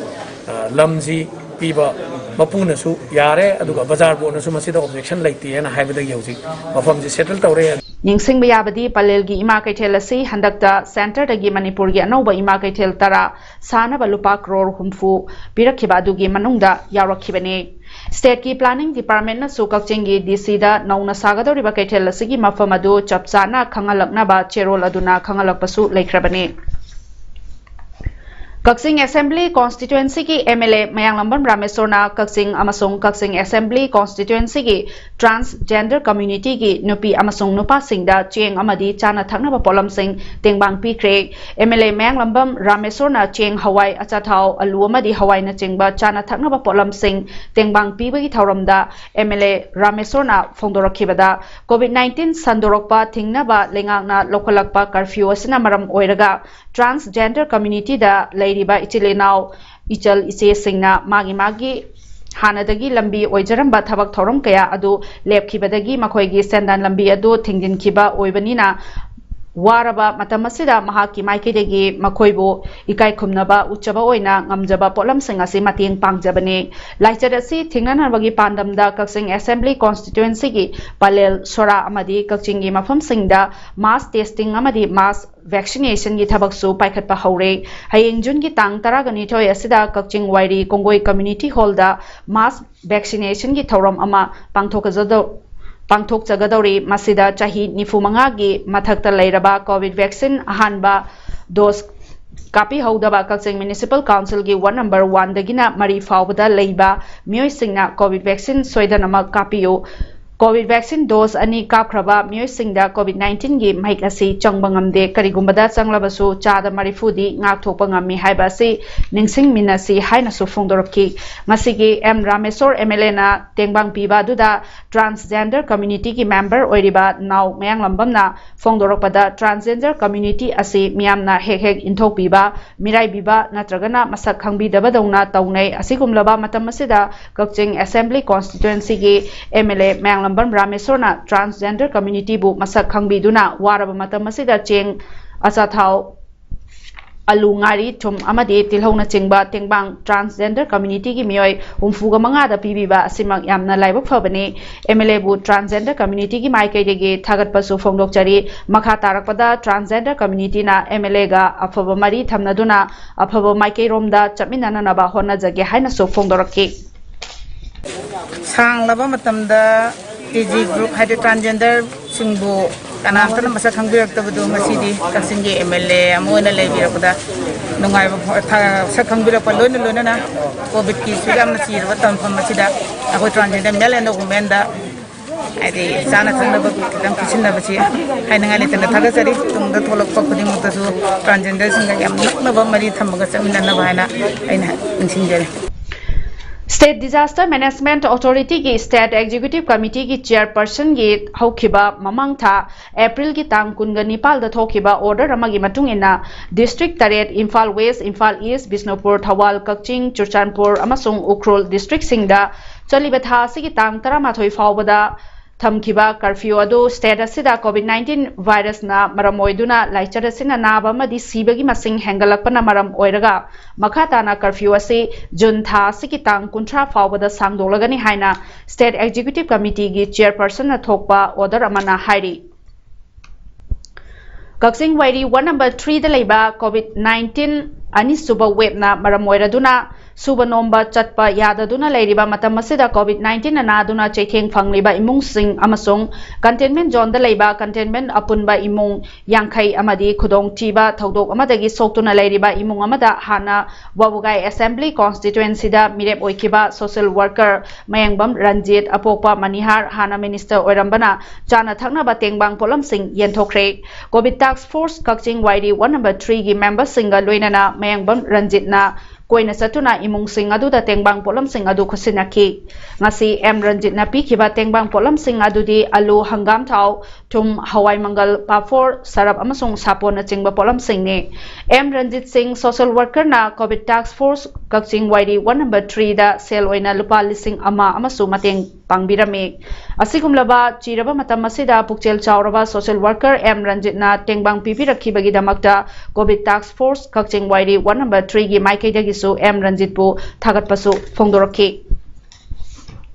ꯑ, ꯂꯝꯁꯤ ꯄꯤꯕ ꯃꯄꯨꯅꯁꯨ ꯌꯥꯔꯦ, ꯑꯗꯨꯒ ꯕꯖꯥꯔ ꯕꯣꯔꯗꯅꯁꯨ ꯃꯁꯤꯗ ꯑꯣꯕꯖꯦꯛꯁꯟ ꯂꯩꯇꯦꯅ ꯍꯥꯏꯕꯗꯒꯤ ꯍꯧꯖꯤꯛ ꯃꯐꯝꯁꯤ ꯁꯦꯇꯜ ꯇꯧꯔꯦ꯫ ꯅꯤꯡꯁꯤꯡꯕ ꯌꯥꯕꯗꯤ, ꯄꯂꯦꯜꯒꯤ ꯏꯃꯥ ꯀꯩꯊꯦꯜ ꯑꯁꯤ ꯍꯟꯗꯛꯇ ꯁꯦꯟꯇꯔꯗꯒꯤ ꯃꯅꯤꯄꯨꯔꯒꯤ ꯑꯅꯧꯕ ꯏꯃꯥ ꯀꯩꯊꯦꯜ ꯇꯔꯥ ꯁꯥꯅꯕ ꯂꯨꯄꯥ ꯀ꯭ꯔꯣꯔ ꯍꯨꯝꯐꯨ ꯄꯤꯔꯛꯈꯤꯕ ꯑꯗꯨꯒꯤ ꯃꯅꯨꯡꯗ ꯌꯥꯎꯔꯛꯈꯤꯕꯅꯤ꯫ ꯁ꯭ꯇꯦꯠꯀꯤ ꯄ꯭ꯂꯥꯅꯤꯡ ꯗꯤꯄꯥꯔꯠꯃꯦꯟꯠꯅꯁꯨ ꯀꯛꯆꯤꯡꯒꯤ ꯗꯤ ꯁꯤꯗ ꯅꯧꯅ ꯁꯥꯒꯗꯧꯔꯤꯕ ꯀꯩꯊꯦꯜ ꯑꯁꯤꯒꯤ ꯃꯐꯝ ꯑꯗꯨ ꯆꯞ ꯆꯥꯅ ꯈꯪꯍꯜꯂꯛꯅꯕ ꯆꯦꯔꯣꯜ ꯑꯗꯨꯅ ꯈꯪꯍꯜꯂꯛꯄꯁꯨ ꯂꯩꯈ꯭ꯔꯕꯅꯤ꯫ ꯀꯛꯆꯤꯡ ꯑꯦꯁꯦꯝꯕ꯭ꯂꯤ ꯀꯣꯟꯁꯇꯤꯇ꯭ꯋꯦꯟꯁꯤꯒꯤ ꯑꯦꯝ ꯑꯦꯜ ꯑꯦ ꯃꯌꯥꯡꯂꯝꯕꯝ ꯔꯥꯃꯦꯁꯣꯔꯅ ꯀꯛꯆꯤꯡ ꯑꯃꯁꯨꯡ ꯀꯛꯆꯤꯡ ꯑꯦꯁꯦꯝꯕ꯭ꯂꯤ ꯀꯣꯟꯁꯇꯤꯇ꯭ꯋꯦꯟꯁꯤꯒꯤ ꯇ꯭ꯔꯥꯟꯁꯖꯦꯟꯗꯔ ꯀꯝꯃ꯭ꯌꯨꯅꯤꯇꯤꯒꯤ ꯅꯨꯄꯤ ꯑꯃꯁꯨꯡ ꯅꯨꯄꯥꯁꯤꯡꯗ ꯆꯦꯡ ꯑꯃꯗꯤ ꯆꯥꯅ ꯊꯛꯅꯕ ꯄꯣꯠꯂꯝꯁꯤꯡ ꯇꯦꯡꯕꯥꯡ ꯄꯤꯈ꯭ꯔꯦ꯫ ꯑꯦꯝ ꯑꯦꯜ ꯑꯦ ꯃꯌꯥꯡꯂꯝꯕꯝ ꯔꯥꯃꯦꯁꯣꯔꯅ ꯆꯦꯡ, ꯍꯋꯥꯏ, ꯑꯆꯥꯊꯥꯎ, ꯑꯂꯨ ꯑꯃꯗꯤ ꯍꯋꯥꯏꯅꯆꯤꯡꯕ ꯆꯥꯅ ꯊꯛꯅꯕ ꯄꯣꯠꯂꯝꯁꯤꯡ ꯇꯦꯡꯕꯥꯡ ꯄꯤꯕꯒꯤ ꯊꯧꯔꯝꯗ ꯑꯦꯝ ꯑꯦꯜ ꯑꯦ ꯔꯥꯃꯦꯁꯣꯔꯅ ꯐꯣꯡꯗꯣꯔꯛꯈꯤꯕꯗ, ꯀꯣꯚꯤꯗ ꯅꯥꯏꯟꯇꯤꯟ ꯁꯟꯗꯣꯔꯛꯄ ꯊꯤꯡꯅꯕ ꯂꯩꯉꯥꯛꯅ ꯂꯧꯈꯠꯂꯛꯄ ꯀꯔꯐ꯭ꯌꯨ ꯑꯁꯤꯅ ꯃꯔꯝ ꯑꯣꯏꯔꯒ ꯇ꯭ꯔꯥꯟꯁꯖꯦꯟꯗꯔ ꯀꯝꯃ꯭ꯌꯨꯅꯤꯇꯤꯗ ꯂꯩꯔꯤꯕ ꯏꯆꯤꯜ ꯏꯅꯥꯎ, ꯏꯆꯜ ꯏꯆꯦꯁꯤꯡꯅ ꯃꯥꯒꯤ ꯃꯥꯒꯤ ꯍꯥꯟꯅꯗꯒꯤ ꯂꯝꯕꯤ ꯑꯣꯏꯖꯔꯝꯕ ꯊꯕꯛ ꯊꯧꯔꯝ ꯀꯌꯥ ꯑꯗꯨ ꯂꯦꯞꯈꯤꯕꯗꯒꯤ ꯃꯈꯣꯏꯒꯤ ꯁꯦꯟꯗꯥꯟ ꯂꯝꯕꯤ ꯑꯗꯨ ꯊꯤꯡꯖꯤꯟꯈꯤꯕ ꯑꯣꯏꯕꯅꯤꯅ, ꯋꯥꯔꯕ ꯃꯇꯝ ꯑꯁꯤꯗ ꯃꯍꯥꯛꯀꯤ ꯃꯥꯏꯀꯩꯗꯒꯤ ꯃꯈꯣꯏꯕꯨ ꯏꯀꯥꯏ ꯈꯨꯝꯅꯕ ꯎꯠꯆꯕ ꯑꯣꯏꯅ ꯉꯝꯖꯕ ꯄꯣꯠꯂꯝꯁꯤꯡ ꯑꯁꯤ ꯃꯇꯦꯡ ꯄꯥꯡꯖꯕꯅꯤ꯫ ꯂꯥꯏꯆꯠ ꯑꯁꯤ ꯊꯤꯡꯅꯅꯕꯒꯤ ꯄꯥꯟꯗꯝꯗ ꯀꯛꯆꯤꯡ ꯑꯦꯁꯦꯝꯕ꯭ꯂꯤ ꯀꯣꯟꯁꯇꯤꯇ꯭ꯋꯦꯟꯁꯤꯒꯤ ꯄꯂꯦꯜ, ꯁꯣꯔꯥ ꯑꯃꯗꯤ ꯀꯛꯆꯤꯡꯒꯤ ꯃꯐꯝꯁꯤꯡꯗ ꯃꯥꯁ ꯇꯦꯁꯇꯤꯡ ꯑꯃꯗꯤ ꯃꯥꯁ ꯚꯦꯛꯁꯤꯅꯦꯁꯟꯒꯤ ꯊꯕꯛꯁꯨ ꯄꯥꯏꯈꯠꯄ ꯍꯧꯔꯦ꯫ ꯍꯌꯦꯡ ꯖꯨꯟꯒꯤ ꯇꯥꯡ ꯇꯔꯥꯅꯤꯊꯣꯏ ꯑꯁꯤꯗ ꯀꯛꯆꯤꯡ ꯋꯥꯏꯔꯤ ꯀꯣꯡꯒꯣꯏ ꯀꯝꯃ꯭ꯌꯨꯅꯤꯇꯤ ꯍꯣꯜꯗ ꯃꯥꯁ ꯚꯦꯛꯁꯤꯅꯦꯁꯟꯒꯤ ꯊꯧꯔꯝ ꯑꯃ ꯄꯥꯡꯊꯣꯛꯀꯖꯗꯧ-, ꯄꯥꯡꯊꯣꯛꯆꯒꯗꯧꯔꯤ꯫ ꯃꯁꯤꯗ ꯆꯍꯤ ꯅꯤꯐꯨ ꯃꯉꯥꯒꯤ ꯃꯊꯛꯇ ꯂꯩꯔꯕ ꯀꯣꯚꯤꯗ ꯚꯦꯛꯁꯤꯟ ꯑꯍꯥꯟꯕ ꯗꯣꯁ ꯀꯥꯞꯄꯤꯍꯧꯗꯕ ꯀꯛꯆꯤꯡ ꯃ꯭ꯌꯨꯅꯤꯁꯤꯄꯥꯜ ꯀꯥꯎꯟꯁꯤꯜꯒꯤ ꯋꯥꯔꯗ ꯅꯝꯕꯔ ꯋꯥꯟꯗꯒꯤꯅ ꯃꯔꯤ ꯐꯥꯎꯕꯗ ꯂꯩꯕ ꯃꯤꯑꯣꯏꯁꯤꯡꯅ ꯀꯣꯚꯤꯗ ꯚꯦꯛꯁꯤꯟ ꯁꯣꯏꯗꯅꯃꯛ ꯀꯥꯞꯄꯤꯌꯨ꯫ ꯀꯣꯚꯤꯗ ꯚꯦꯛꯁꯤꯟ ꯗꯣꯁ ꯑꯅꯤ ꯀꯥꯞꯈ꯭ꯔꯕ ꯃꯤꯑꯣꯏꯁꯤꯡꯗ ꯀꯣꯚꯤꯗ ꯅꯥꯏꯟꯇꯤꯟꯒꯤ ꯃꯍꯤꯛ ꯑꯁꯤ ꯆꯪꯕ ꯉꯝꯗꯦ, ꯀꯔꯤꯒꯨꯝꯕꯗ ꯆꯪꯂꯕꯁꯨ ꯆꯥꯗ ꯃꯔꯤꯐꯨꯗꯤ ꯉꯥꯛꯊꯣꯛꯄ ꯉꯝꯃꯤ ꯍꯥꯏꯕ ꯑꯁꯤ ꯅꯤꯡꯁꯤꯡꯃꯤꯟꯅꯁꯤ ꯍꯥꯏꯅꯁꯨ ꯐꯣꯡꯗꯣꯔꯛꯈꯤ꯫ ꯉꯁꯤꯒꯤ ꯑꯦꯝ ꯔꯥꯃꯦꯁꯣꯔ ꯑꯦꯝ ꯑꯦꯜ ꯑꯦꯅ ꯇꯦꯡꯕꯥꯡ ꯄꯤꯕ ꯑꯗꯨꯗ transgender community ꯒꯤ member ꯑꯣꯏꯔꯤꯕ ꯅꯥꯎ ꯃꯌꯥꯡꯂꯝꯕꯝꯅ ꯐꯣꯡꯗꯣꯔꯛꯄꯗ, transgender community ꯑꯁꯤ ꯃꯤꯌꯥꯝꯅ ꯍꯦꯛ ꯍꯦꯛ ꯏꯟꯊꯣꯛꯄꯤꯕ, ꯃꯤꯔꯥꯏꯕꯤꯕ ꯅꯠꯇ꯭ꯔꯒꯅ ꯃꯁꯛ ꯈꯪꯕꯤꯗꯕꯗꯧꯅ ꯇꯧꯅꯩ꯫ ꯑꯁꯤꯒꯨꯝꯂꯕ ꯃꯇꯝ ꯑꯁꯤꯗ ꯀꯛꯆꯤꯡ assembly constituency ꯒꯤ ꯑꯦꯝ ꯑꯦꯜ ꯑꯦ ꯃꯌꯥꯡꯂꯝꯕꯝ ꯔꯥꯃꯦꯁꯣꯔꯅ transgender community ꯕꯨ ꯃꯁꯛ ꯈꯪꯕꯤꯗꯨꯅ ꯋꯥꯔꯕ ꯃꯇꯝ ꯑꯁꯤꯗ ꯆꯦꯡ, ꯑꯆꯥꯊꯥꯎ, ꯑꯂꯨ, ꯉꯥꯔꯤ, ꯊꯨꯝ ꯑꯃꯗꯤ ꯇꯤꯜꯍꯧꯅꯆꯤꯡꯕ ꯇꯦꯡꯕꯥꯡ transgender community ꯒꯤ ꯃꯤꯑꯣꯏ ꯍꯨꯝꯐꯨꯒ ꯃꯉꯥꯗ ꯄꯤꯕꯤꯕ ꯑꯁꯤꯃꯛ ꯌꯥꯝꯅ ꯂꯥꯏꯕꯛ ꯐꯕꯅꯤ꯫ ꯑꯦꯝ ꯑꯦꯜ ꯑꯦꯕꯨ transgender community ꯒꯤ ꯃꯥꯏꯀꯩꯗꯒꯤ ꯊꯥꯒꯠꯄꯁꯨ ꯐꯣꯡꯗꯣꯛꯆꯔꯤ꯫ ꯃꯈꯥ ꯇꯥꯔꯛꯄꯗ transgender community ꯅ ꯑꯦꯝ ꯑꯦꯜ ꯑꯦꯒ ꯑꯐꯕ ꯃꯔꯤ ꯊꯝꯅꯗꯨꯅ ꯑꯐꯕ ꯃꯥꯏꯀꯩꯔꯣꯝꯗ ꯆꯠꯃꯤꯟꯅꯅꯅꯕ ꯍꯣꯠꯅꯖꯒꯦ ꯍꯥꯏꯅꯁꯨ ꯐꯣꯡꯗꯣꯔꯛꯈꯤ꯫ ꯁꯥꯡꯂꯕ ꯃꯇꯝꯗ ꯇꯤ ꯖꯤ group ꯍꯥꯏꯗꯤ transgender ꯁꯤꯡꯕꯨ ꯀꯅꯥꯝꯇꯅ ꯃꯁꯛ ꯈꯪꯕꯤꯔꯛꯇꯕꯗꯨ ꯉꯁꯤꯗꯤ ꯀꯛꯆꯤꯡꯒꯤ ꯑꯦꯝ ꯑꯦꯜ ꯑꯦ ꯑꯃ ꯑꯣꯏꯅ ꯂꯩꯕꯤꯔꯛꯄꯗ ꯅꯨꯡꯉꯥꯏꯕ ꯐꯥꯎ-, ꯊ-, ꯁꯛ ꯈꯪꯕꯤꯔꯛꯄ ꯂꯣꯏꯅ ꯂꯣꯏꯅꯅ ꯀꯣꯚꯤꯗꯀꯤꯁꯨ ꯌꯥꯝꯅ ꯆꯤꯔꯕ ꯇꯝꯐꯝ ꯑꯁꯤꯗ ꯑꯩꯈꯣꯏ transgender men and women ꯗ ꯍꯥꯏꯗꯤ ꯆꯥꯅ ꯊꯛꯅꯕ ꯈꯤꯇꯪ ꯄꯤꯁꯤꯟꯅꯕꯁꯤ ꯍꯥꯏꯅꯤꯡꯉꯥꯏ ꯂꯩꯇꯅ ꯊꯥꯒꯠꯆꯔꯤ꯫ ꯇꯨꯡꯗ ꯊꯣꯛꯂꯛꯄ ꯈꯨꯗꯤꯡꯃꯛꯇꯁꯨ transgender ꯁꯤꯡꯒ ꯌꯥꯝ ꯅꯛꯅꯕ ꯃꯔꯤ ꯊꯝꯃꯒ ꯆꯠꯃꯤꯟꯅꯅꯕ ꯍꯥꯏꯅ ꯑꯩꯅ ꯅꯤꯡꯁꯤꯡꯖꯔꯤ꯫ State Disaster Management Authority ꯒꯤ State Executive Committee ꯒꯤ chairperson ꯒꯤ ꯍꯧꯈꯤꯕ ꯃꯃꯥꯡ ꯊꯥ ꯑꯦꯄ꯭ꯔꯤꯜꯒꯤ ꯇꯥꯡ ꯀꯨꯟꯒ ꯅꯤꯄꯥꯜꯗ ꯊꯣꯛꯈꯤꯕ order ꯑꯃꯒꯤ ꯃꯇꯨꯡ ꯏꯟꯅ, district ꯇꯔꯦꯠ, ꯏꯝꯐꯥꯜ ꯋꯦꯁ, ꯏꯝꯐꯥꯜ ꯏꯁ, ꯕꯤꯁꯅꯨꯄꯨꯔ, ꯊꯧꯕꯥꯜ, ꯀꯛꯆꯤꯡ, ꯆꯨꯔꯆꯥꯟꯄꯨꯔ ꯑꯃꯁꯨꯡ ꯎꯈ꯭ꯔꯨꯜ district ꯁꯤꯡꯗ ꯆꯠꯂꯤꯕ ꯊꯥ ꯑꯁꯤꯒꯤ ꯇꯥꯡ ꯇꯔꯥꯃꯥꯊꯣꯏ ꯐꯥꯎꯕꯗ ꯊꯝꯈꯤꯕ curfew ꯑꯗꯨ state ꯑꯁꯤꯗ ꯀꯣꯚꯤꯗ ꯅꯥꯏꯟꯇꯤꯟ virus ꯅ ꯃꯔꯝ ꯑꯣꯏꯗꯨꯅ ꯂꯥꯏꯆꯠ ꯑꯁꯤꯅ ꯅꯥꯕ ꯑꯃꯗꯤ ꯁꯤꯕꯒꯤ ꯃꯁꯤꯡ ꯍꯦꯟꯒꯠꯂꯛꯄꯅ ꯃꯔꯝ ꯑꯣꯏꯔꯒ, ꯃꯈꯥ ꯇꯥꯅ curfew ꯑꯁꯤ ꯖꯨꯟ ꯊꯥ ꯑꯁꯤꯒꯤ ꯇꯥꯡ ꯀꯨꯟꯊ꯭ꯔꯥ ꯐꯥꯎꯕꯗ ꯁꯥꯡꯗꯣꯛꯂꯒꯅꯤ ꯍꯥꯏꯅ State Executive Committee ꯒꯤ chairperson ꯅ ꯊꯣꯛꯄ order ꯑꯃꯅ ꯍꯥꯏꯔꯤ꯫ ꯀꯛꯆꯤꯡ ꯋꯥꯏꯔꯤ ward number three ꯗ ꯂꯩꯕ ꯀꯣꯚꯤꯗ ꯅꯥꯏꯟꯇꯤꯟ ꯑꯅꯤꯁꯨꯕ ꯋꯦꯕꯅ ꯃꯔꯝ ꯑꯣꯏꯔꯗꯨꯅ ꯁꯨꯕ ꯅꯣꯝꯕ ꯆꯠꯄ ꯌꯥꯗꯗꯨꯅ ꯂꯩꯔꯤꯕ ꯃꯇꯝ ꯑꯁꯤꯗ COVID nineteen ꯅ ꯅꯥꯗꯨꯅ ꯆꯩꯊꯦꯡ ꯐꯪꯂꯤꯕ ꯏꯃꯨꯡꯁꯤꯡ ꯑꯃꯁꯨꯡ containment zone ꯗ ꯂꯩꯕ containment ꯑꯄꯨꯟꯕ ꯏꯃꯨꯡ ꯌꯥꯡꯈꯩ ꯑꯃꯗꯤ ꯈꯨꯗꯣꯡꯊꯤꯕ ꯊꯧꯗꯣꯛ ꯑꯃꯗꯒꯤ ꯁꯣꯛꯇꯨꯅ ꯂꯩꯔꯤꯕ ꯏꯃꯨꯡ ꯑꯃꯗ ꯍꯥꯟꯅ ꯋꯥꯕꯨꯒꯥꯏ assembly constituency ꯗ ꯃꯤꯔꯦꯞ ꯑꯣꯏꯈꯤꯕ social worker ꯃꯌꯥꯡꯕꯝ ꯔꯟꯖꯤꯠ, ꯑꯄꯣꯛꯄ ꯃꯅꯤꯍꯥꯔ, ꯍꯥꯟꯅ minister ꯑꯣꯏꯔꯝꯕꯅ ꯆꯥꯅ ꯊꯛꯅꯕ ꯇꯦꯡꯕꯥꯡ ꯄꯣꯠꯂꯝꯁꯤꯡ ꯌꯦꯟꯊꯣꯛꯈ꯭ꯔꯦ꯫ COVID task force ꯀꯛꯆꯤꯡ ꯋꯥꯏꯔꯤ one number three ꯒꯤ member ꯁꯤꯡꯒ ꯂꯣꯏꯅꯅ ꯃꯌꯥꯡꯕꯝ ꯔꯟꯖꯤꯠꯅ ꯀꯣꯏꯅ ꯆꯠꯇꯨꯅ ꯏꯃꯨꯡꯁꯤꯡ ꯑꯗꯨꯗ ꯇꯦꯡꯕꯥꯡ ꯄꯣꯠꯂꯝꯁꯤꯡ ꯑꯗꯨ ꯈꯨꯠꯁꯤꯟꯅꯈꯤ꯫ ꯉꯁꯤ ꯑꯦꯝ ꯔꯟꯖꯤꯠꯅ ꯄꯤꯈꯤꯕ ꯇꯦꯡꯕꯥꯡ ꯄꯣꯠꯂꯝꯁꯤꯡ ꯑꯗꯨꯗꯤ ꯑꯂꯨ, ꯍꯪꯒꯥꯝ ꯊꯥꯎ, ꯊꯨꯝ, ꯍꯋꯥꯏ ꯃꯪꯒꯜ, ꯄꯥꯐꯣꯔ, ꯁꯔꯞ ꯑꯃꯁꯨꯡ ꯁꯥꯄꯣꯟꯅꯆꯤꯡꯕ ꯄꯣꯠꯂꯝꯁꯤꯡꯅꯤ꯫ ꯑꯦꯝ ꯔꯟꯖꯤꯠ ꯁꯤꯡ, social worker ꯅ COVID task force ꯀꯛꯆꯤꯡ ꯋꯥꯏꯔꯤ one number three ꯗ ꯁꯦꯜ ꯑꯣꯏꯅ ꯂꯨꯄꯥ ꯂꯤꯁꯤꯡ ꯑꯃ ꯑꯃꯁꯨ ꯃꯇꯦꯡ ꯄꯥꯡꯕꯤꯔꯝꯃꯤ꯫ ꯑꯁꯤꯒꯨꯝꯂꯕ ꯆꯤꯔꯕ ꯃꯇꯝ ꯑꯁꯤꯗ ꯄꯨꯛꯆꯦꯜ ꯆꯥꯎꯔꯕ social worker ꯑꯦꯝ ꯔꯟꯖꯤꯠꯅ ꯇꯦꯡꯕꯥꯡ ꯄꯤꯕꯤꯔꯛꯈꯤꯕꯒꯤꯗꯃꯛꯇ COVID task force ꯀꯛꯆꯤꯡ ꯋꯥꯏꯔꯤ one number three ꯒꯤ ꯃꯥꯏꯀꯩꯗꯒꯤꯁꯨ ꯑꯦꯝ ꯔꯟꯖꯤꯠꯄꯨ ꯊꯥꯒꯠꯄꯁꯨ ꯐꯣꯡꯗꯣꯔꯛꯈꯤ꯫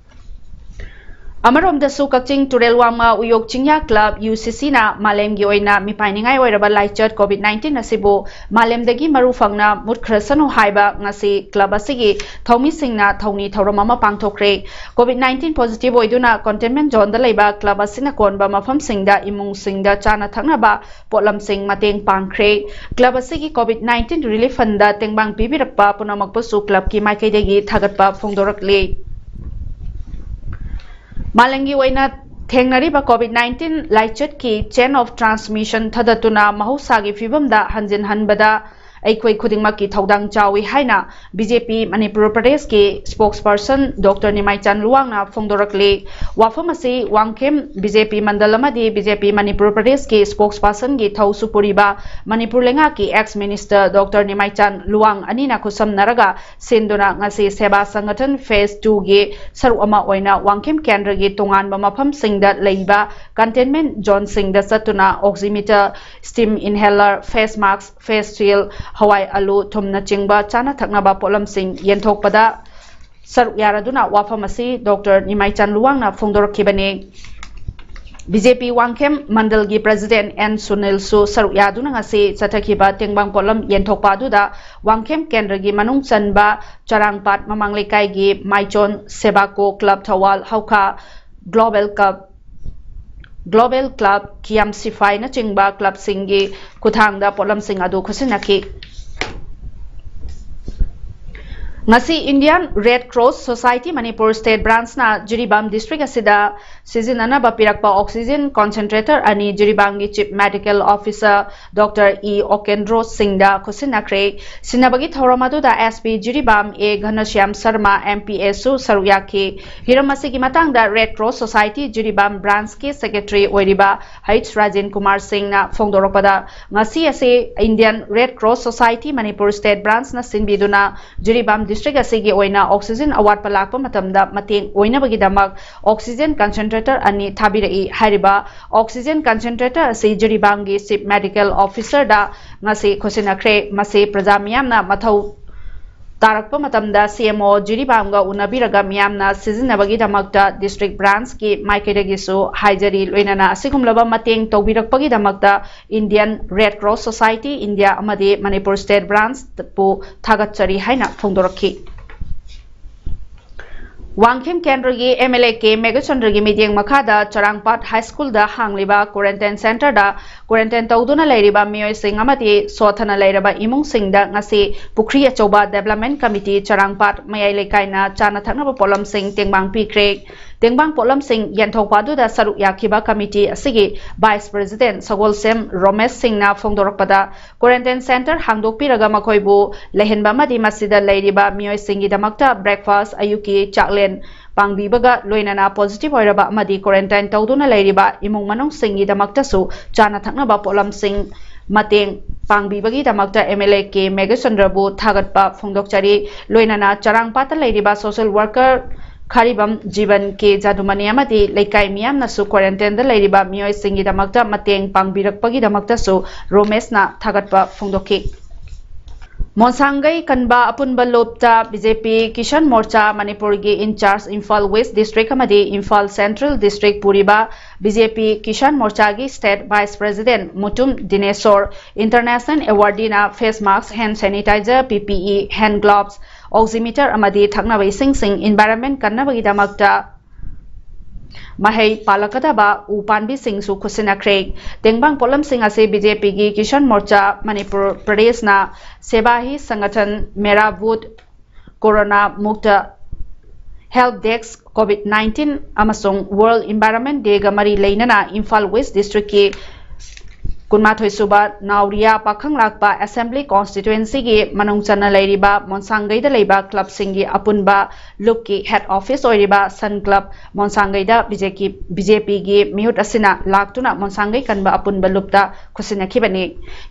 ꯑꯃꯔꯣꯝꯗꯁꯨ ꯀꯛꯆꯤꯡ ꯇꯨꯔꯦꯜ ꯋꯥꯡꯃ ꯎꯌꯣꯛ ꯆꯤꯡꯌꯥ club UCC ꯅ ꯃꯥꯂꯦꯝꯒꯤ ꯑꯣꯏꯅ ꯃꯤꯄꯥꯏꯅꯤꯡꯉꯥꯏ ꯑꯣꯏꯔꯕ ꯂꯥꯏꯆꯠ COVID nineteen ꯑꯁꯤꯕꯨ ꯃꯥꯂꯦꯝꯗꯒꯤ ꯃꯔꯨ ꯐꯪꯅ ꯃꯨꯠꯈ꯭ꯔꯁꯅꯨ ꯍꯥꯏꯕ ꯉꯁꯤ club ꯑꯁꯤꯒꯤ ꯊꯧꯃꯤꯁꯤꯡꯅ ꯊꯧꯅꯤ ꯊꯧꯔꯝ ꯑꯃ ꯄꯥꯡꯊꯣꯛꯈ꯭ꯔꯦ꯫ COVID nineteen positive ꯑꯣꯏꯗꯨꯅ containment zone ꯗ ꯂꯩꯕ club ꯑꯁꯤꯅ ꯀꯣꯟꯕ ꯃꯐꯝꯁꯤꯡꯗ ꯏꯃꯨꯡꯁꯤꯡꯗ ꯆꯥꯅ ꯊꯛꯅꯕ ꯄꯣꯠꯂꯝꯁꯤꯡ ꯃꯇꯦꯡ ꯄꯥꯡꯈ꯭ꯔꯦ꯫ Club ꯑꯁꯤꯒꯤ COVID nineteen relief fund ꯗ ꯇꯦꯡꯕꯥꯡ ꯄꯤꯕꯤꯔꯛꯄ ꯄꯨꯝꯅꯃꯛꯄꯨꯁꯨ club ꯀꯤ ꯃꯥꯏꯀꯩꯗꯒꯤ ꯊꯥꯒꯠꯄ ꯐꯣꯡꯗꯣꯔꯛꯂꯤ꯫ ꯃꯥꯂꯦꯝꯒꯤ ꯑꯣꯏꯅ ꯊꯦꯡꯅꯔꯤꯕ COVID nineteen ꯂꯥꯏꯆꯠꯀꯤ chain of transmission ꯊꯗꯠꯇꯨꯅ ꯃꯍꯧꯁꯥꯒꯤ ꯐꯤꯕꯝꯗ ꯍꯟꯖꯤꯟꯍꯟꯕꯗ ꯑꯩꯈꯣꯏ ꯈꯨꯗꯤꯡꯃꯛꯀꯤ ꯊꯧꯗꯥꯡ ꯆꯥꯎꯏ ꯍꯥꯏꯅ BJP ꯃꯅꯤꯄꯨꯔ ꯄ꯭ꯔꯗꯦꯁꯀꯤ spokesperson Doctor ꯅꯤꯃꯥꯏꯆꯥꯟ ꯂꯨꯋꯥꯡꯅ ꯐꯣꯡꯗꯣꯔꯛꯂꯤ꯫ ꯋꯥꯐꯝ ꯑꯁꯤ ꯋꯥꯡꯈꯦꯝ BJP ꯃꯟꯗꯜ ꯑꯃꯗꯤ BJP ꯃꯅꯤꯄꯨꯔ ꯄ꯭ꯔꯗꯦꯁꯀꯤ spokesperson ꯒꯤ ꯊꯧꯁꯨ ꯄꯨꯔꯤꯕ ꯃꯅꯤꯄꯨꯔ ꯂꯩꯉꯥꯛꯀꯤ ex minister Doctor ꯅꯤꯃꯥꯏꯆꯥꯟ ꯂꯨꯋꯥꯡ ꯑꯅꯤꯅ ꯈꯨꯠꯁꯝꯅꯔꯒ ꯁꯤꯟꯗꯨꯅ ꯉꯁꯤ ꯁꯦꯕꯥ ꯁꯪꯒꯊꯟ phase two ꯒꯤ ꯁꯔꯨꯛ ꯑꯃ ꯑꯣꯏꯅ ꯋꯥꯡꯈꯦꯝ ꯀꯦꯟꯗ꯭ꯔꯒꯤ ꯇꯣꯉꯥꯟꯕ ꯃꯐꯝꯁꯤꯡꯗ ꯂꯩꯕ containment zone ꯁꯤꯡꯗ ꯆꯠꯇꯨꯅ oximeter, steam inhaler, face mask, face shield, ꯍꯋꯥꯏ ꯑꯂꯨ, ꯊꯨꯝꯅꯆꯤꯡꯕ ꯆꯥꯅ ꯊꯛꯅꯕ ꯄꯣꯠꯂꯝꯁꯤꯡ ꯌꯦꯟꯊꯣꯛꯄꯗ ꯁꯔꯨꯛ ꯌꯥꯔꯗꯨꯅ ꯋꯥꯐꯝ ꯑꯁꯤ Doctor ꯅꯤꯃꯥꯏꯆꯥꯟ ꯂꯨꯋꯥꯡꯅ ꯐꯣꯡꯗꯣꯔꯛꯈꯤꯕꯅꯤ꯫ ꯕꯤ ꯖꯦ ꯄꯤ ꯋꯥꯡꯈꯦꯝ ꯃꯟꯗꯜꯒꯤ ꯄ꯭ꯔꯦꯁꯤꯗꯦꯟꯠ ꯑꯦꯟ ꯁꯨꯅꯤꯜꯁꯨ ꯁꯔꯨꯛ ꯌꯥꯗꯨꯅ ꯉꯁꯤ ꯆꯠꯊꯈꯤꯕ ꯇꯦꯡꯕꯥꯡ ꯄꯣꯠꯂꯝ ꯌꯦꯟꯊꯣꯛꯄ ꯑꯗꯨꯗ ꯋꯥꯡꯈꯦꯝ ꯀꯦꯟꯗ꯭ꯔꯒꯤ ꯃꯅꯨꯡ ꯆꯟꯕ ꯆꯔꯥꯡꯄꯥꯠ ꯃꯃꯥꯡ ꯂꯩꯀꯥꯏꯒꯤ ꯃꯥꯏꯆꯣꯟ ꯁꯦꯕꯥꯀꯣ ꯀ꯭ꯂꯕ ꯊꯧꯋꯥꯜ ꯍꯧꯈꯥ ꯒ꯭ꯂꯣꯕꯦꯜ ꯀꯞ, ꯒ꯭ꯂꯣꯕꯦꯜ ꯀ꯭ꯂꯕ ꯈꯤꯌꯥꯝ ꯁꯤꯐꯥꯏꯅꯆꯤꯡꯕ ꯀ꯭ꯂꯕꯁꯤꯡꯒꯤ ꯈꯨꯠꯊꯥꯡꯗ ꯄꯣꯠꯂꯝꯁꯤꯡ ꯑꯗꯨ ꯈꯨꯠꯁꯤꯟꯅꯈꯤ꯫ ꯉꯁꯤ Indian Red Cross Society Manipur State Branchꯅ ꯖꯤꯔꯤꯕꯥꯝ ꯗꯤꯁꯇ꯭ꯔꯤꯛ ꯑꯁꯤꯗ ꯁꯤꯖꯤꯟꯅꯅꯕ ꯄꯤꯔꯛꯄ oxygen concentrator ꯑꯅꯤ ꯖꯤꯔꯤꯕꯥꯝꯒꯤ Chief Medical Officer Doctor E Okendro ꯁꯤꯡꯗ ꯈꯨꯠꯁꯤꯟꯅꯈ꯭ꯔꯦ꯫ ꯁꯤꯟꯅꯕꯒꯤ ꯊꯧꯔꯝ ꯑꯗꯨꯗ S P ꯖꯤꯔꯤꯕꯥꯝ ꯑꯦ ꯘꯅꯁ꯭ꯌꯥꯝ ꯁꯔꯃ M P S ꯁꯨ ꯁꯔꯨꯛ ꯌꯥꯈꯤ꯫ ꯍꯤꯔꯝ ꯑꯁꯤꯒꯤ ꯃꯇꯥꯡꯗ Red Cross Society ꯖꯤꯔꯤꯕꯥꯝ ꯕ꯭ꯔꯥꯟꯁꯀꯤ ꯁꯦꯀ꯭ꯔꯦꯇꯔꯤ ꯑꯣꯏꯔꯤꯕ ꯍꯩꯆ ꯔꯥꯖꯦꯟ ꯀꯨꯃꯥꯔ ꯁꯤꯡꯅ ꯐꯣꯡꯗꯣꯔꯛꯄꯗ, ꯉꯁꯤ ꯑꯁꯤ Indian Red Cross Society Manipur State Branchꯅ ꯁꯤꯟꯕꯤꯗꯨꯅ ꯖꯤꯔꯤꯕꯥꯝ ꯗꯤꯁꯇ꯭ꯔꯤꯛ ꯑꯁꯤꯒꯤ ꯑꯣꯏꯅ oxygen ꯑꯋꯥꯠꯄ ꯂꯥꯛꯄ ꯃꯇꯝꯗ ꯃꯇꯦꯡ ꯑꯣꯏꯅꯕꯒꯤꯗꯃꯛ oxygen concentrator ꯑꯅꯤ ꯊꯥꯕꯤꯔꯛꯏ꯫ ꯍꯥꯏꯔꯤꯕ oxygen concentrator ꯑꯁꯤ ꯖꯤꯔꯤꯕꯥꯝꯒꯤ Chief Medical Officerꯗ ꯉꯁꯤ ꯈꯨꯠꯁꯤꯟꯅꯈ꯭ꯔꯦ꯫ ꯃꯁꯤ ꯄ꯭ꯔꯖꯥ ꯃꯤꯌꯥꯝꯅ ꯃꯊꯧ ꯇꯥꯔꯛꯄ ꯃꯇꯝꯗ C M O ꯖꯤꯔꯤꯕꯥꯝꯒ ꯎꯅꯕꯤꯔꯒ ꯃꯤꯌꯥꯝꯅ ꯁꯤꯖꯤꯟꯅꯕꯒꯤꯗꯃꯛꯇ ꯗꯤꯁꯇ꯭ꯔꯤꯛ ꯕ꯭ꯔꯥꯟꯁꯀꯤ ꯃꯥꯏꯀꯩꯗꯒꯤꯁꯨ ꯍꯥꯏꯖꯔꯤ꯫ ꯂꯣꯏꯅꯅ ꯑꯁꯤꯒꯨꯝꯂꯕ ꯃꯇꯦꯡ ꯇꯧꯕꯤꯔꯛꯄꯒꯤꯗꯃꯛꯇ Indian Red Cross Society India ꯑꯃꯗꯤ Manipur State Branchꯄꯨ ꯊꯥꯒꯠꯆꯔꯤ ꯍꯥꯏꯅ ꯐꯣꯡꯗꯣꯔꯛꯈꯤ꯫ ꯋꯥꯡꯈꯦꯝ ꯀꯦꯟꯗ꯭ꯔꯒꯤ M L A ꯀꯦ ꯃꯦꯘꯆꯟꯗ꯭ꯔꯒꯤ ꯃꯤꯠꯌꯦꯡ ꯃꯈꯥꯗ ꯆꯔꯥꯡꯄꯥꯠ ꯍꯥꯏ ꯁ꯭ꯀꯨꯜꯗ ꯍꯥꯡꯂꯤꯕ quarantine centreꯗ quarantine ꯇꯧꯗꯨꯅ ꯂꯩꯔꯤꯕ ꯃꯤꯑꯣꯏꯁꯤꯡ ꯑꯃꯗꯤ ꯁꯣꯠꯊꯅ ꯂꯩꯔꯕ ꯏꯃꯨꯡꯁꯤꯡꯗ ꯉꯁꯤ ꯄꯨꯈ꯭ꯔꯤ ꯑꯆꯧꯕ Development Committee ꯆꯔꯥꯡꯄꯥꯠ ꯃꯌꯥꯏ ꯂꯩꯀꯥꯏꯅ ꯆꯥꯅ ꯊꯛꯅꯕ ꯄꯣꯠꯂꯝꯁꯤꯡ ꯇꯦꯡꯕꯥꯡ ꯄꯤꯈ꯭ꯔꯦ꯫ ꯇꯦꯡꯕꯥꯡ ꯄꯣꯠꯂꯝꯁꯤꯡ ꯌꯦꯟꯊꯣꯛꯄ ꯑꯗꯨꯗ ꯁꯔꯨꯛ ꯌꯥꯈꯤꯕ committee ꯑꯁꯤꯒꯤ vice president ꯁꯒꯣꯜꯁꯦꯝ ꯔꯣꯃꯦꯁ ꯁꯤꯡꯅ ꯐꯣꯡꯗꯣꯔꯛꯄꯗ, quarantine centre ꯍꯥꯡꯗꯣꯛꯄꯤꯔꯒ ꯃꯈꯣꯏꯕꯨ ꯂꯩꯍꯟꯕ ꯑꯃꯗꯤ ꯃꯁꯤꯗ ꯂꯩꯔꯤꯕ ꯃꯤꯑꯣꯏꯁꯤꯡꯒꯤꯗꯃꯛꯇ breakfast, ꯑꯌꯨꯛꯀꯤ ꯆꯥꯛꯂꯦꯟ ꯄꯥꯡꯕꯤꯕꯒ ꯂꯣꯏꯅꯅ positive ꯑꯣꯏꯔꯕ ꯑꯃꯗꯤ quarantine ꯇꯧꯗꯨꯅ ꯂꯩꯔꯤꯕ ꯏꯃꯨꯡ ꯃꯅꯨꯡꯁꯤꯡꯒꯤꯗꯃꯛꯇꯁꯨ ꯆꯥꯅ ꯊꯛꯅꯕ ꯄꯣꯠꯂꯝꯁꯤꯡ ꯃꯇꯦꯡ ꯄꯥꯡꯕꯤꯕꯒꯤꯗꯃꯛꯇ M L A ꯀꯦ ꯃꯦꯘꯆꯟꯗ꯭ꯔꯕꯨ ꯊꯥꯒꯠꯄ ꯐꯣꯡꯗꯣꯛꯆꯔꯤ꯫ ꯂꯣꯏꯅꯅ ꯆꯔꯥꯡꯄꯥꯠꯇ ꯂꯩꯔꯤꯕ social worker ꯈꯥꯔꯤꯕꯝ ꯖꯤꯕꯟ, ꯀꯦ ꯖꯥꯗꯨꯃꯅꯤ ꯑꯃꯗꯤ ꯂꯩꯀꯥꯏ ꯃꯤꯌꯥꯝꯅꯁꯨ quarantineꯗ ꯂꯩꯔꯤꯕ ꯃꯤꯑꯣꯏꯁꯤꯡꯒꯤꯗꯃꯛꯇ ꯃꯇꯦꯡ ꯄꯥꯡꯕꯤꯔꯛꯄꯒꯤꯗꯃꯛꯇꯁꯨ ꯔꯣꯃꯦꯁꯅ ꯊꯥꯒꯠꯄ ꯐꯣꯡꯗꯣꯛꯈꯤ꯫ ꯃꯣꯟꯁꯥꯡꯒꯩ ꯀꯟꯕ ꯑꯄꯨꯟꯕ ꯂꯨꯞꯇ B J P Kisan Morcha ꯃꯅꯤꯄꯨꯔꯒꯤ ꯏꯟꯆꯥꯔꯖ ꯏꯝꯐꯥꯜ ꯋꯦꯁ ꯗꯤꯁꯇ꯭ꯔꯤꯛ ꯑꯃꯗꯤ ꯏꯝꯐꯥꯜ ꯁꯦꯟꯇ꯭ꯔꯦꯜ ꯗꯤꯁꯇ꯭ꯔꯤꯛ ꯄꯨꯔꯤꯕ ꯕꯤ ꯖꯦ ꯄꯤ ꯀꯤꯁꯥꯟ ꯃꯣꯔꯆꯥꯒꯤ state vice president Mutum Dinesor, international ꯑꯦꯋꯥꯔꯗꯤꯅ face mask, hand sanitizer, P P E, hand gloves, oximeter ꯑꯃꯗꯤ ꯊꯛꯅꯕ ꯏꯁꯤꯡꯁꯤꯡ ꯏꯟꯚꯥꯏꯔꯟꯃꯦꯟꯠ ꯀꯟꯅꯕꯒꯤꯗꯃꯛꯇ ꯃꯍꯩ ꯄꯥꯜꯂꯛꯀꯗꯕ ꯎ ꯄꯥꯝꯕꯤꯁꯤꯡꯁꯨ ꯈꯨꯠꯁꯤꯟꯅꯈ꯭ꯔꯦ꯫ ꯇꯦꯡꯕꯥꯡ ꯄꯣꯠꯂꯝꯁꯤꯡ ꯑꯁꯤ ꯕꯤ ꯖꯦ ꯄꯤꯒꯤ ꯀꯤꯁꯥꯟ ꯃꯣꯔꯆꯥ ꯃꯅꯤꯄꯨꯔ ꯄ꯭ꯔꯗꯦꯁꯅ ꯁꯦꯕꯥ hi Sangathan, Mera booth, corona Mukt help desk, covid nineteen ꯑꯃꯁꯨꯡ ꯋꯥꯔꯜꯗ ꯏꯟꯚꯥꯏꯔꯟꯃꯦꯟꯠ ꯗꯦꯒ ꯃꯔꯤ ꯂꯩꯅꯅ ꯏꯝꯐꯥꯜ ꯋꯦꯁ ꯗꯤꯁꯇ꯭ꯔꯤꯛꯀꯤ ꯀꯨꯟꯃꯥꯊꯣꯏ ꯁꯨꯕ ꯅꯥꯎꯔꯤꯌꯥ ꯄꯥꯈꯪ ꯂꯥꯛꯄ ꯑꯦꯁꯦꯝꯕ꯭ꯂꯤ ꯀꯣꯟꯁꯇꯤꯇ꯭ꯋꯦꯟꯁꯤꯒꯤ ꯃꯅꯨꯡ ꯆꯟꯅ ꯂꯩꯔꯤꯕ ꯃꯣꯟꯁꯥꯡꯒꯩꯗ ꯂꯩꯕ ꯀ꯭ꯂꯕꯁꯤꯡꯒꯤ ꯑꯄꯨꯟꯕ ꯂꯨꯞꯀꯤ ꯍꯦꯗ ꯑꯣꯐꯤꯁ ꯑꯣꯏꯔꯤꯕ ꯁꯟ ꯀ꯭ꯂꯕ ꯃꯣꯟꯁꯥꯡꯒꯩꯗ ꯕꯤ ꯖꯦ ꯄꯤꯒꯤ ꯃꯤꯍꯨꯠ ꯑꯁꯤꯅ ꯂꯥꯛꯇꯨꯅ ꯃꯣꯟꯁꯥꯡꯒꯩ ꯀꯟꯕ ꯑꯄꯨꯟꯕ ꯂꯨꯞꯇ ꯈꯨꯠꯁꯤꯟꯅꯈꯤꯕꯅꯤ꯫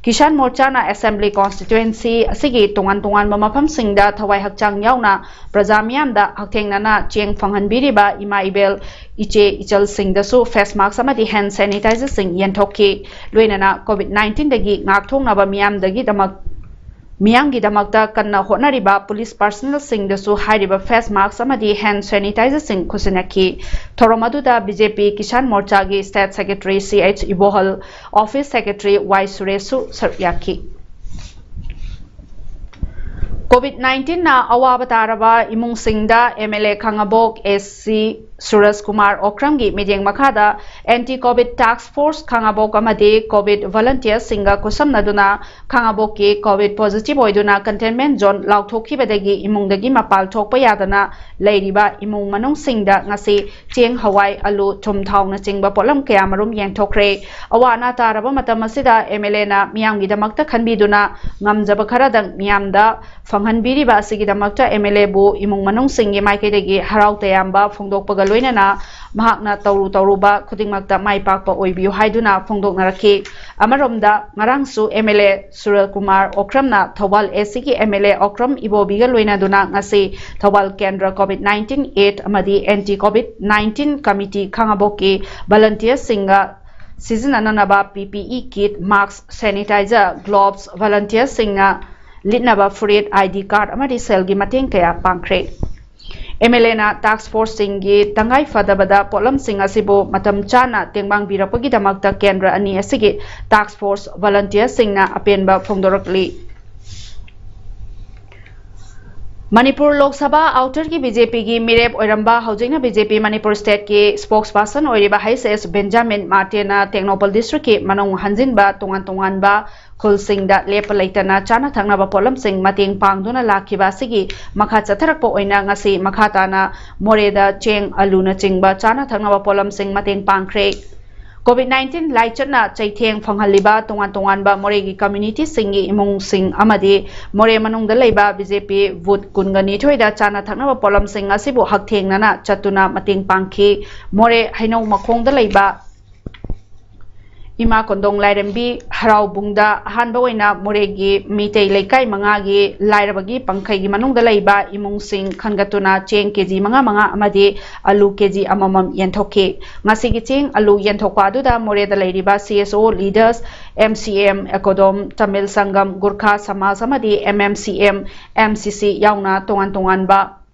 ꯀꯤꯁꯥꯟ ꯃꯣꯔꯆꯥꯅ ꯑꯦꯁꯦꯝꯕ꯭ꯂꯤ ꯀꯣꯟꯁꯇꯤꯇ꯭ꯋꯦꯟꯁꯤ ꯑꯁꯤꯒꯤ ꯇꯣꯉꯥꯟ ꯇꯣꯉꯥꯟꯕ ꯃꯐꯝꯁꯤꯡꯗ ꯊꯋꯥꯏ ꯍꯛꯆꯥꯡ ꯌꯥꯎꯅ ꯄ꯭ꯔꯖꯥ ꯃꯤꯌꯥꯝꯗ ꯍꯛꯊꯦꯡꯅꯅ ꯆꯦꯡ ꯐꯪꯍꯟꯕꯤꯔꯤꯕ ꯏꯃꯥ ꯏꯕꯦꯜ, ꯏꯆꯦ ꯏꯆꯜꯁꯤꯡꯗꯁꯨ ꯐꯦꯁ ꯃꯥꯁꯛ ꯑꯃꯗꯤ ꯍꯦꯟ ꯁꯦꯅꯤꯇꯥꯏꯖꯔꯁꯤꯡ ꯌꯦꯟꯊꯣꯛꯈꯤ꯫ ꯂꯣꯏꯅꯅ ꯀꯣꯚꯤꯗ ꯅꯥꯏꯟꯇꯤꯟꯗꯒꯤ ꯉꯥꯛꯊꯣꯛꯅꯕ ꯃꯤꯌꯥꯝꯗꯒꯤꯗꯃꯛ ꯃꯤꯌꯥꯝꯒꯤꯗꯃꯛꯇ ꯀꯟꯅ ꯍꯣꯠꯅꯔꯤꯕ ꯄꯨꯂꯤꯁ ꯄꯥꯔꯁꯅꯦꯜꯁꯤꯡꯗꯁꯨ ꯍꯥꯏꯔꯤꯕ ꯐꯦꯁ ꯃꯥꯁꯛ ꯑꯃꯗꯤ ꯍꯦꯟ ꯁꯦꯅꯤꯇꯥꯏꯖꯔꯁꯤꯡ ꯈꯨꯠꯁꯤꯟꯅꯈꯤ꯫ ꯊꯧꯔꯝ ꯑꯗꯨꯗ ꯕꯤ ꯖꯦ ꯄꯤ ꯀꯤꯁꯥꯟ ꯃꯣꯔꯆꯥꯒꯤ ꯁ꯭ꯇꯦꯠ ꯁꯦꯀ꯭ꯔꯦꯇꯔꯤ ꯁꯤ ꯑꯩꯆ ꯏꯕꯣꯍꯜ, ꯑꯣꯐꯤꯁ ꯁꯦꯀ꯭ꯔꯦꯇꯔꯤ ꯋꯥꯏ ꯁꯨꯔꯦꯁꯁꯨ ꯁꯔꯨꯛ ꯌꯥꯈꯤ꯫ ꯀꯣꯚꯤꯗ ꯅꯥꯏꯟꯇꯤꯟꯅ ꯑꯋꯥꯕ ꯇꯥꯔꯕ ꯏꯃꯨꯡꯁꯤꯡꯗ ꯑꯦꯝ ꯑꯦꯜ ꯑꯦ ꯈꯥꯉꯕꯣꯛ ꯑꯦ ꯁꯤ ꯁꯨꯔꯖ ꯀꯨꯃꯥꯔ ꯑꯣꯀ꯭ꯔꯝꯒꯤ ꯃꯤꯠꯌꯦꯡ ꯃꯈꯥꯗ ꯑꯦꯟꯇꯤ ꯀꯣꯚꯤꯗ ꯇꯥꯁ꯭ꯛ ꯐꯣꯔꯁ ꯈꯥꯉꯕꯣꯛ ꯑꯃꯗꯤ ꯀꯣꯚꯤꯗ ꯚꯣꯂꯨꯟꯇꯤꯌꯔꯁꯤꯡꯒ ꯈꯨꯠꯁꯝꯅꯗꯨꯅ ꯈꯥꯉꯕꯣꯛꯀꯤ ꯀꯣꯚꯤꯗ ꯄꯣꯖꯤꯇꯤꯚ ꯑꯣꯏꯗꯨꯅ ꯀꯟꯇꯦꯟꯃꯦꯟꯠ ꯖꯣꯟ ꯂꯥꯎꯊꯣꯛꯈꯤꯕꯗꯒꯤ ꯏꯃꯨꯡꯗꯒꯤ ꯃꯄꯥꯜ ꯊꯣꯛꯄ ꯌꯥꯗꯅ ꯂꯩꯔꯤꯕ ꯏꯃꯨꯡ ꯃꯅꯨꯡꯁꯤꯡꯗ ꯉꯁꯤ ꯆꯦꯡ, ꯍꯋꯥꯏ, ꯑꯂꯨ, ꯊꯨꯝ, ꯊꯥꯎꯅꯆꯤꯡꯕ ꯄꯣꯠꯂꯝ ꯀꯌꯥꯃꯔꯨꯝ ꯌꯦꯟꯊꯣꯛꯈ꯭ꯔꯦ꯫ ꯑꯋꯥ ꯑꯅꯥ ꯇꯥꯔꯕ ꯃꯇꯝ ꯑꯁꯤꯗ ꯑꯦꯝ ꯑꯦꯜ ꯑꯦꯅ ꯃꯤꯌꯥꯝꯒꯤꯗꯃꯛꯇ ꯈꯟꯕꯤꯗꯨꯅ ꯉꯝꯖꯕ ꯈꯔꯗꯪ ꯃꯤꯌꯥꯝꯗ ꯐꯪꯍꯟꯕꯤꯔꯤꯕ ꯑꯁꯤꯒꯤꯗꯃꯛꯇ ꯑꯦꯝ ꯑꯦꯜ ꯑꯦꯕꯨ ꯏꯃꯨꯡ ꯃꯅꯨꯡꯁꯤꯡꯒꯤ ꯃꯥꯏꯀꯩꯗꯒꯤ ꯍꯔꯥꯎ ꯇꯌꯥꯝꯕ ꯐꯣꯡꯗꯣꯛꯄꯒ ꯂꯣꯏꯅꯅ ꯃꯍꯥꯛꯅ ꯇꯧꯔꯨ ꯇꯧꯔꯨꯕ ꯈꯨꯗꯤꯡꯃꯛꯇ ꯃꯥꯏ ꯄꯥꯛꯄ ꯑꯣꯏꯕꯤꯌꯨ ꯍꯥꯏꯗꯨꯅ ꯐꯣꯡꯗꯣꯛꯅꯔꯛꯈꯤ꯫ ꯑꯃꯔꯣꯝꯗ ꯉꯔꯥꯡꯁꯨ M L A Suraj Kumar ꯑꯣꯀ꯭ꯔꯝꯅ ꯊꯧꯕꯥꯜ ꯑꯦ ꯁꯤꯒꯤ ꯑꯦꯝ ꯑꯦꯜ ꯑꯦ ꯑꯣꯀ꯭ꯔꯝ ꯏꯕꯣꯕꯤꯒ ꯂꯣꯏꯅꯗꯨꯅ ꯉꯁꯤ Thoubal Kendra covid nineteen aid ꯑꯃꯗꯤ ꯑꯦꯟꯇꯤ ꯀꯣꯚꯤꯗ ꯅꯥꯏꯟꯇꯤꯟ ꯀꯃꯤꯇꯤ ꯈꯥꯉꯕꯣꯛꯀꯤ ꯚꯣꯂꯨꯟꯇꯤꯌꯔꯁꯤꯡꯒ ꯁꯤꯖꯤꯟꯅꯅꯅꯕ P P E kit, mask, sanitizer, gloves, ꯚꯣꯂꯨꯟꯇꯤꯌꯔꯁꯤꯡꯅ ꯂꯤꯠꯅꯕ ꯐꯨꯔꯤꯠ, ID card ꯑꯃꯗꯤ ꯁꯦꯜꯒꯤ ꯃꯇꯦꯡ ꯀꯌꯥ ꯄꯥꯡꯈ꯭ꯔꯦ꯫ MLAꯅ task forceꯁꯤꯡꯒꯤ ꯇꯉꯥꯏ ꯐꯗꯕꯗ ꯄꯣꯠꯂꯝꯁꯤꯡ ꯑꯁꯤꯕꯨ ꯃꯇꯝ ꯆꯥꯅ ꯇꯦꯡꯕꯥꯡꯕꯤꯔꯛꯄꯒꯤꯗꯃꯛꯇ ꯀꯦꯟꯗ꯭ꯔ ꯑꯅꯤ ꯑꯁꯤꯒꯤ task force volunteerꯁꯤꯡꯅ ꯑꯄꯦꯟꯕ ꯐꯣꯡꯗꯣꯔꯛꯂꯤ꯫ ꯃꯅꯤꯄꯨꯔ ꯂꯣꯛ ꯁꯚꯥ outerꯒꯤ BJPꯒꯤ ꯃꯤꯔꯦꯞ ꯑꯣꯏꯔꯝꯕ, ꯍꯧꯖꯤꯛꯅ BJP ꯃꯅꯤꯄꯨꯔ stateꯀꯤ spokesperson ꯑꯣꯏꯔꯤꯕ H S ꯕꯦꯟꯖꯥꯃꯤꯟ ꯃꯥꯔꯇꯦꯅ ꯇꯦꯡꯅꯧꯄꯜ districtꯀꯤ ꯃꯅꯨꯡ ꯍꯟꯖꯤꯟꯕ ꯇꯣꯉꯥꯟ ꯇꯣꯉꯥꯟꯕ ꯈꯨꯜꯁꯤꯡꯗ ꯂꯦꯞꯄ ꯂꯩꯇꯅ ꯆꯥꯅ ꯊꯛꯅꯕ ꯄꯣꯠꯂꯝꯁꯤꯡ ꯃꯇꯦꯡ ꯄꯥꯡꯗꯨꯅ ꯂꯥꯛꯈꯤꯕ ꯑꯁꯤꯒꯤ ꯃꯈꯥ ꯆꯠꯊꯔꯛꯄ ꯑꯣꯏꯅ ꯉꯁꯤ ꯃꯈꯥ ꯇꯥꯅ ꯃꯣꯔꯦꯗ ꯆꯦꯡ, ꯑꯂꯨꯅꯆꯤꯡꯕ ꯆꯥꯅ ꯊꯛꯅꯕ ꯄꯣꯠꯂꯝꯁꯤꯡ ꯃꯇꯦꯡ ꯄꯥꯡꯈ꯭ꯔꯦ꯫ COVID nineteen ꯂꯥꯏꯆꯠꯅ ꯆꯩꯊꯦꯡ ꯐꯪꯍꯜꯂꯤꯕ ꯇꯣꯉꯥꯟ ꯇꯣꯉꯥꯟꯕ ꯃꯣꯔꯦꯒꯤ communityꯁꯤꯡꯒꯤ ꯏꯃꯨꯡꯁꯤꯡ ꯑꯃꯗꯤ ꯃꯣꯔꯦ ꯃꯅꯨꯡꯗ ꯂꯩꯕ BJP booth ꯀꯨꯟꯒ ꯅꯤꯊꯣꯏꯗ ꯆꯥꯅ ꯊꯛꯅꯕ ꯄꯣꯠꯂꯝꯁꯤꯡ ꯑꯁꯤꯕꯨ ꯍꯛꯊꯦꯡꯅꯅ ꯆꯠꯇꯨꯅ ꯃꯇꯦꯡ ꯄꯥꯡꯈꯤ꯫ ꯃꯣꯔꯦ ꯍꯩꯅꯧ ꯃꯈꯣꯡꯗ ꯂꯩꯕ ꯏꯃꯥ ꯀꯣꯟꯗꯣꯡ ꯂꯥꯏꯔꯦꯝꯕꯤ ꯍꯔꯥꯎꯕꯨꯡꯗ ꯑꯍꯥꯟꯕ ꯑꯣꯏꯅ ꯃꯣꯔꯦꯒꯤ ꯃꯤꯇꯩ ꯂꯩꯀꯥꯏ ꯃꯉꯥꯒꯤ ꯂꯥꯏꯔꯕꯒꯤ ꯄꯪꯈꯩꯒꯤ ꯃꯅꯨꯡꯗ ꯂꯩꯕ ꯏꯃꯨꯡꯁꯤꯡ ꯈꯟꯒꯠꯇꯨꯅ ꯆꯦꯡ KG ꯃꯉꯥ ꯃꯉꯥ ꯑꯃꯗꯤ ꯑꯂꯨ KG ꯑꯃꯃꯝ ꯌꯦꯟꯊꯣꯛꯈꯤ꯫ ꯉꯁꯤꯒꯤ ꯆꯦꯡ ꯑꯂꯨ ꯌꯦꯟꯊꯣꯛꯄ ꯑꯗꯨꯗ ꯃꯣꯔꯦꯗ ꯂꯩꯔꯤꯕ CSO leaders, MCM, ꯑꯦꯀꯣꯗꯣꯝ, ꯇꯃꯤꯜ ꯁꯪꯒꯝ, ꯒꯨꯔꯈꯥ ꯁꯃꯥꯖ ꯑꯃꯗꯤ MMCM, MCC ꯌꯥꯎꯅ ꯇꯣꯉꯥꯟ ꯇꯣꯉꯥꯟꯕ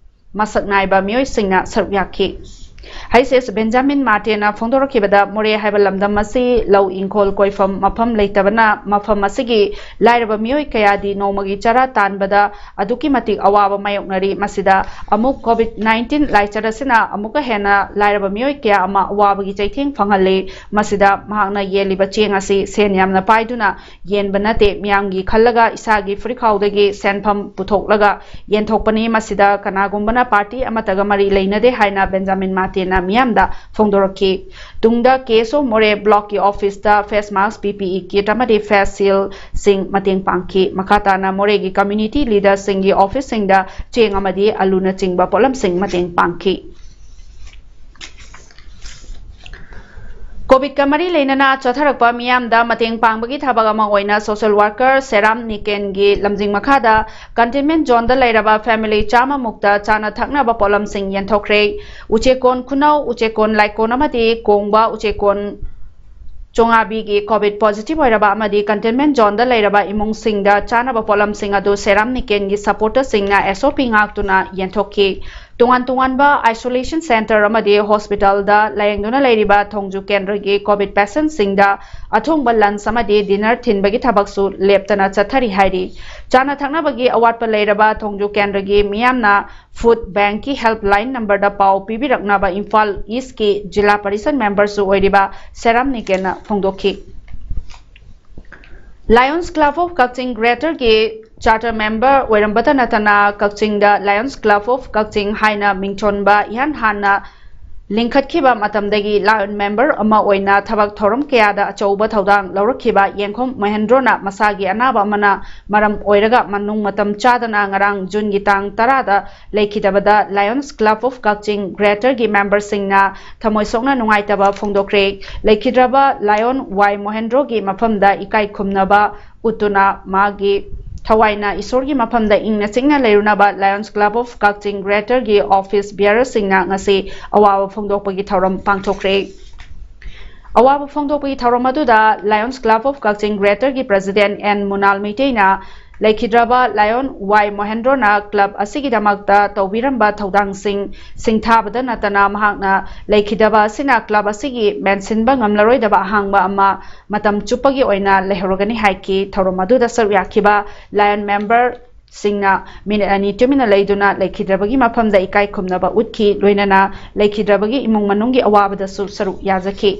ꯃꯁꯛ ꯅꯥꯏꯕ ꯃꯤꯑꯣꯏꯁꯤꯡꯅ ꯁꯔꯨꯛ ꯌꯥꯈꯤ꯫ H S ꯕꯦꯟꯖꯥꯃꯤꯟ ꯃꯥꯔꯇꯦꯅ ꯐꯣꯡꯗꯣꯔꯛꯈꯤꯕꯗ, ꯃꯣꯔꯦ ꯍꯥꯏꯕ ꯂꯝꯗꯝ ꯑꯁꯤ ꯂꯧ ꯏꯪꯈꯣꯜ ꯀꯣꯏꯐꯝ ꯃꯐꯝ ꯂꯩꯇꯕꯅ ꯃꯐꯝ ꯑꯁꯤꯒꯤ ꯂꯥꯏꯔꯕ ꯃꯤꯑꯣꯏ ꯀꯌꯥꯗꯤ ꯅꯣꯡꯃꯒꯤ ꯆꯔꯥ ꯇꯥꯟꯕꯗ ꯑꯗꯨꯛꯀꯤ ꯃꯇꯤꯛ ꯑꯋꯥꯕ ꯃꯥꯌꯣꯛꯅꯔꯤ꯫ ꯃꯁꯤꯗ ꯑꯃꯨꯛ COVID nineteen ꯂꯥꯏꯆꯠ ꯑꯁꯤꯅ ꯑꯃꯨꯛꯀ ꯍꯦꯟꯅ ꯂꯥꯏꯔꯕ ꯃꯤꯑꯣꯏ ꯀꯌꯥ ꯑꯃ ꯑꯋꯥꯕꯒꯤ ꯆꯩꯊꯦꯡ ꯐꯪꯍꯜꯂꯤ꯫ ꯃꯁꯤꯗ ꯃꯍꯥꯛꯅ ꯌꯦꯜꯂꯤꯕ ꯆꯦꯡ ꯑꯁꯤ ꯁꯦꯟ ꯌꯥꯝꯅ ꯄꯥꯏꯗꯨꯅ ꯌꯦꯟꯕ ꯅꯠꯇꯦ, ꯃꯤꯌꯥꯝꯒꯤ ꯈꯜꯂꯒ ꯏꯁꯥꯒꯤ ꯐꯨꯔꯤꯠꯈꯥꯎꯗꯒꯤ ꯁꯦꯟꯐꯝ ꯄꯨꯊꯣꯛꯂꯒ ꯌꯦꯟꯊꯣꯛꯄꯅꯤ꯫ ꯃꯁꯤꯗ ꯀꯅꯥꯒꯨꯝꯕꯅ party ꯑꯃꯠꯇꯒ ꯃꯔꯤ ꯂꯩꯅꯗꯦ ꯍꯥꯏꯅ ꯕꯦꯟꯖꯥꯃꯤꯟ ꯃꯥꯔꯇꯦꯅ ꯃꯤꯌꯥꯝꯗ ꯐꯣꯡꯗꯣꯔꯛꯈꯤ꯫ ꯇꯨꯡꯗ KSO ꯃꯣꯔꯦ blockꯀꯤ officeꯇ face mask, PPE kit ꯑꯃꯗꯤ face shieldꯁꯤꯡ ꯃꯇꯦꯡ ꯄꯥꯡꯈꯤ꯫ ꯃꯈꯥ ꯇꯥꯅ ꯃꯣꯔꯦꯒꯤ community leaderꯁꯤꯡꯒꯤ officeꯁꯤꯡꯗ ꯆꯦꯡ ꯑꯃꯗꯤ ꯑꯂꯨꯅꯆꯤꯡꯕ ꯄꯣꯠꯂꯝꯁꯤꯡ ꯃꯇꯦꯡ ꯄꯥꯡꯈꯤ꯫ COVIDꯀ ꯃꯔꯤ ꯂꯩꯅꯅ ꯆꯠꯊꯔꯛꯄ ꯃꯤꯌꯥꯝꯗ ꯃꯇꯦꯡ ꯄꯥꯡꯕꯒꯤ ꯊꯕꯛ ꯑꯃ ꯑꯣꯏꯅ social worker ꯁꯦꯔꯥꯝ ꯅꯤꯀꯦꯟꯒꯤ ꯂꯝꯖꯤꯡ ꯃꯈꯥꯗ containment zoneꯗ ꯂꯩꯔꯕ family ꯆꯥꯝꯃ ꯃꯨꯛꯇ ꯆꯥꯅ ꯊꯛꯅꯕ ꯄꯣꯠꯂꯝꯁꯤꯡ ꯌꯦꯟꯊꯣꯛꯈ꯭ꯔꯦ꯫ ꯎꯆꯦꯛꯀꯣꯟ ꯈꯨꯅꯧ, ꯎꯆꯦꯛꯀꯣꯟ ꯂꯥꯏꯀꯣꯟ ꯑꯃꯗꯤ ꯀꯣꯡꯕ ꯎꯆꯦꯛꯀꯣꯟ ꯆꯣꯉꯥꯕꯤꯒꯤ COVID positive ꯑꯣꯏꯔꯕ ꯑꯃꯗꯤ containment zoneꯗ ꯂꯩꯔꯕ ꯏꯃꯨꯡꯁꯤꯡꯗ ꯆꯥꯅꯕ ꯄꯣꯠꯂꯝꯁꯤꯡ ꯑꯗꯨ ꯁꯦꯔꯥꯝ ꯅꯤꯀꯦꯟꯒꯤ supporterꯁꯤꯡꯅ SOP ꯉꯥꯛꯇꯨꯅ ꯌꯦꯟꯊꯣꯛꯈꯤ꯫ ꯇꯣꯉꯥꯟ ꯇꯣꯉꯥꯟꯕ isolation centre ꯑꯃꯗꯤ hospitalꯗ ꯂꯥꯌꯦꯡꯗꯨꯅ ꯂꯩꯔꯤꯕ ꯊꯣꯡꯖꯨ ꯀꯦꯟꯗ꯭ꯔꯒꯤ COVID patientꯁꯤꯡꯗ ꯑꯊꯣꯡꯕ lunch ꯑꯃꯗꯤ dinner ꯊꯤꯟꯕꯒꯤ ꯊꯕꯛꯁꯨ ꯂꯦꯞꯇꯅ ꯆꯠꯊꯔꯤ ꯍꯥꯏꯔꯤ꯫ ꯆꯥꯅ ꯊꯛꯅꯕꯒꯤ ꯑꯋꯥꯠꯄ ꯂꯩꯔꯕ ꯊꯣꯡꯖꯨ ꯀꯦꯟꯗ꯭ꯔꯒꯤ ꯃꯤꯌꯥꯝꯅ Food Bankꯀꯤ helpline numberꯗ ꯄꯥꯎ ꯄꯤꯕꯤꯔꯛꯅꯕ ꯏꯝꯐꯥꯜ Eastꯀꯤ ꯖꯤꯂꯥ ꯄꯔꯤꯁꯗ memberꯁꯨ ꯑꯣꯏꯔꯤꯕ ꯁꯦꯔꯥꯝ ꯅꯤꯀꯦꯟꯅ ꯐꯣꯡꯗꯣꯛꯈꯤ꯫ Lions Club of Kakching Greaterꯒꯤ charter member ꯑꯣꯏꯔꯝꯕꯇ ꯅꯠꯇꯅ ꯀꯛꯆꯤꯡꯗ Lions Club of Kakching ꯍꯥꯏꯅ ꯃꯤꯡꯊꯣꯟꯕ ꯏꯍꯥꯟ ꯍꯥꯟꯅ ꯂꯤꯡꯈꯠꯈꯤꯕ ꯃꯇꯝꯗꯒꯤ Lion member ꯑꯃ ꯑꯣꯏꯅ ꯊꯕꯛ ꯊꯧꯔꯝ ꯀꯌꯥꯗ ꯑꯆꯧꯕ ꯊꯧꯗꯥꯡ ꯂꯧꯔꯛꯈꯤꯕ ꯌꯦꯡꯈꯣꯝ ꯃꯍꯦꯟꯗ꯭ꯔꯣꯅ ꯃꯁꯥꯒꯤ ꯑꯅꯥꯕ ꯑꯃꯅ ꯃꯔꯝ ꯑꯣꯏꯔꯒ ꯃꯅꯨꯡ ꯃꯇꯝ ꯆꯥꯗꯅ ꯉꯔꯥꯡ ꯖꯨꯟꯒꯤ ꯇꯥꯡ ꯇꯔꯥꯗ ꯂꯩꯈꯤꯗꯕꯗ Lions Club of Kakching Greaterꯒꯤ memberꯁꯤꯡꯅ ꯊꯃꯣꯏ ꯁꯣꯛꯅ ꯅꯨꯡꯉꯥꯏꯇꯕ ꯐꯣꯡꯗꯣꯛꯈ꯭ꯔꯦ꯫ ꯂꯩꯈꯤꯗ꯭ꯔꯕ Lion ꯋꯥꯏ ꯃꯣꯍꯦꯟꯗ꯭ꯔꯣꯒꯤ ꯃꯐꯝꯗ ꯏꯀꯥꯏ ꯈꯨꯝꯅꯕ ꯎꯠꯇꯨꯅ ꯃꯥꯒꯤ ꯊꯋꯥꯏꯅ ꯏꯁꯣꯔꯒꯤ ꯃꯐꯝꯗ ꯏꯪꯅ ꯆꯤꯛꯅ ꯂꯩꯔꯨꯅꯕ Lions Club of Kakching Greaterꯒꯤ office bearerꯁꯤꯡꯅ ꯉꯁꯤ ꯑꯋꯥꯕ ꯐꯣꯡꯗꯣꯛꯄꯒꯤ ꯊꯧꯔꯝ ꯄꯥꯡꯊꯣꯛꯈ꯭ꯔꯦ꯫ ꯑꯋꯥꯕ ꯐꯣꯡꯗꯣꯛꯄꯒꯤ ꯊꯧꯔꯝ ꯑꯗꯨꯗ Lions Club of Kakching Greaterꯒꯤ president ꯑꯦꯟ ꯃꯨꯅꯥꯜ ꯃꯩꯇꯩꯅ ꯂꯩꯈꯤꯗ꯭ꯔꯕ Lion ꯋꯥꯏ ꯃꯣꯍꯦꯟꯗ꯭ꯔꯣꯅ club ꯑꯁꯤꯒꯤꯗꯃꯛꯇ ꯇꯧꯕꯤꯔꯝꯕ ꯊꯧꯗꯥꯡꯁꯤꯡ ꯁꯤꯡꯊꯥꯕꯗ ꯅꯠꯇꯅ ꯃꯍꯥꯛꯅ ꯂꯩꯈꯤꯗꯕ ꯑꯁꯤꯅ club ꯑꯁꯤꯒꯤ ꯃꯦꯟꯁꯤꯟꯕ ꯉꯝꯂꯔꯣꯏꯗꯕ ꯑꯍꯥꯡꯕ ꯑꯃ ꯃꯇꯝ ꯆꯨꯞꯄꯒꯤ ꯑꯣꯏꯅ ꯂꯩꯍꯧꯔꯒꯅꯤ ꯍꯥꯏꯈꯤ꯫ ꯊꯧꯔꯝ ꯑꯗꯨꯗ ꯁꯔꯨꯛ ꯌꯥꯈꯤꯕ Lion member ꯁꯤꯡꯅ ꯃꯤꯅꯤꯠ ꯑꯅꯤ ꯇꯨꯃꯤꯟꯅ ꯂꯩꯗꯨꯅ ꯂꯩꯈꯤꯗ꯭ꯔꯕꯒꯤ ꯃꯐꯝꯗ ꯏꯀꯥꯏ ꯈꯨꯝꯅꯕ ꯎꯠꯈꯤ, ꯂꯣꯏꯅꯅ ꯂꯩꯈꯤꯗ꯭ꯔꯕꯒꯤ ꯏꯃꯨꯡ ꯃꯅꯨꯡꯒꯤ ꯑꯋꯥꯕꯗꯁꯨ ꯁꯔꯨꯛ ꯌꯥꯖꯈꯤ꯫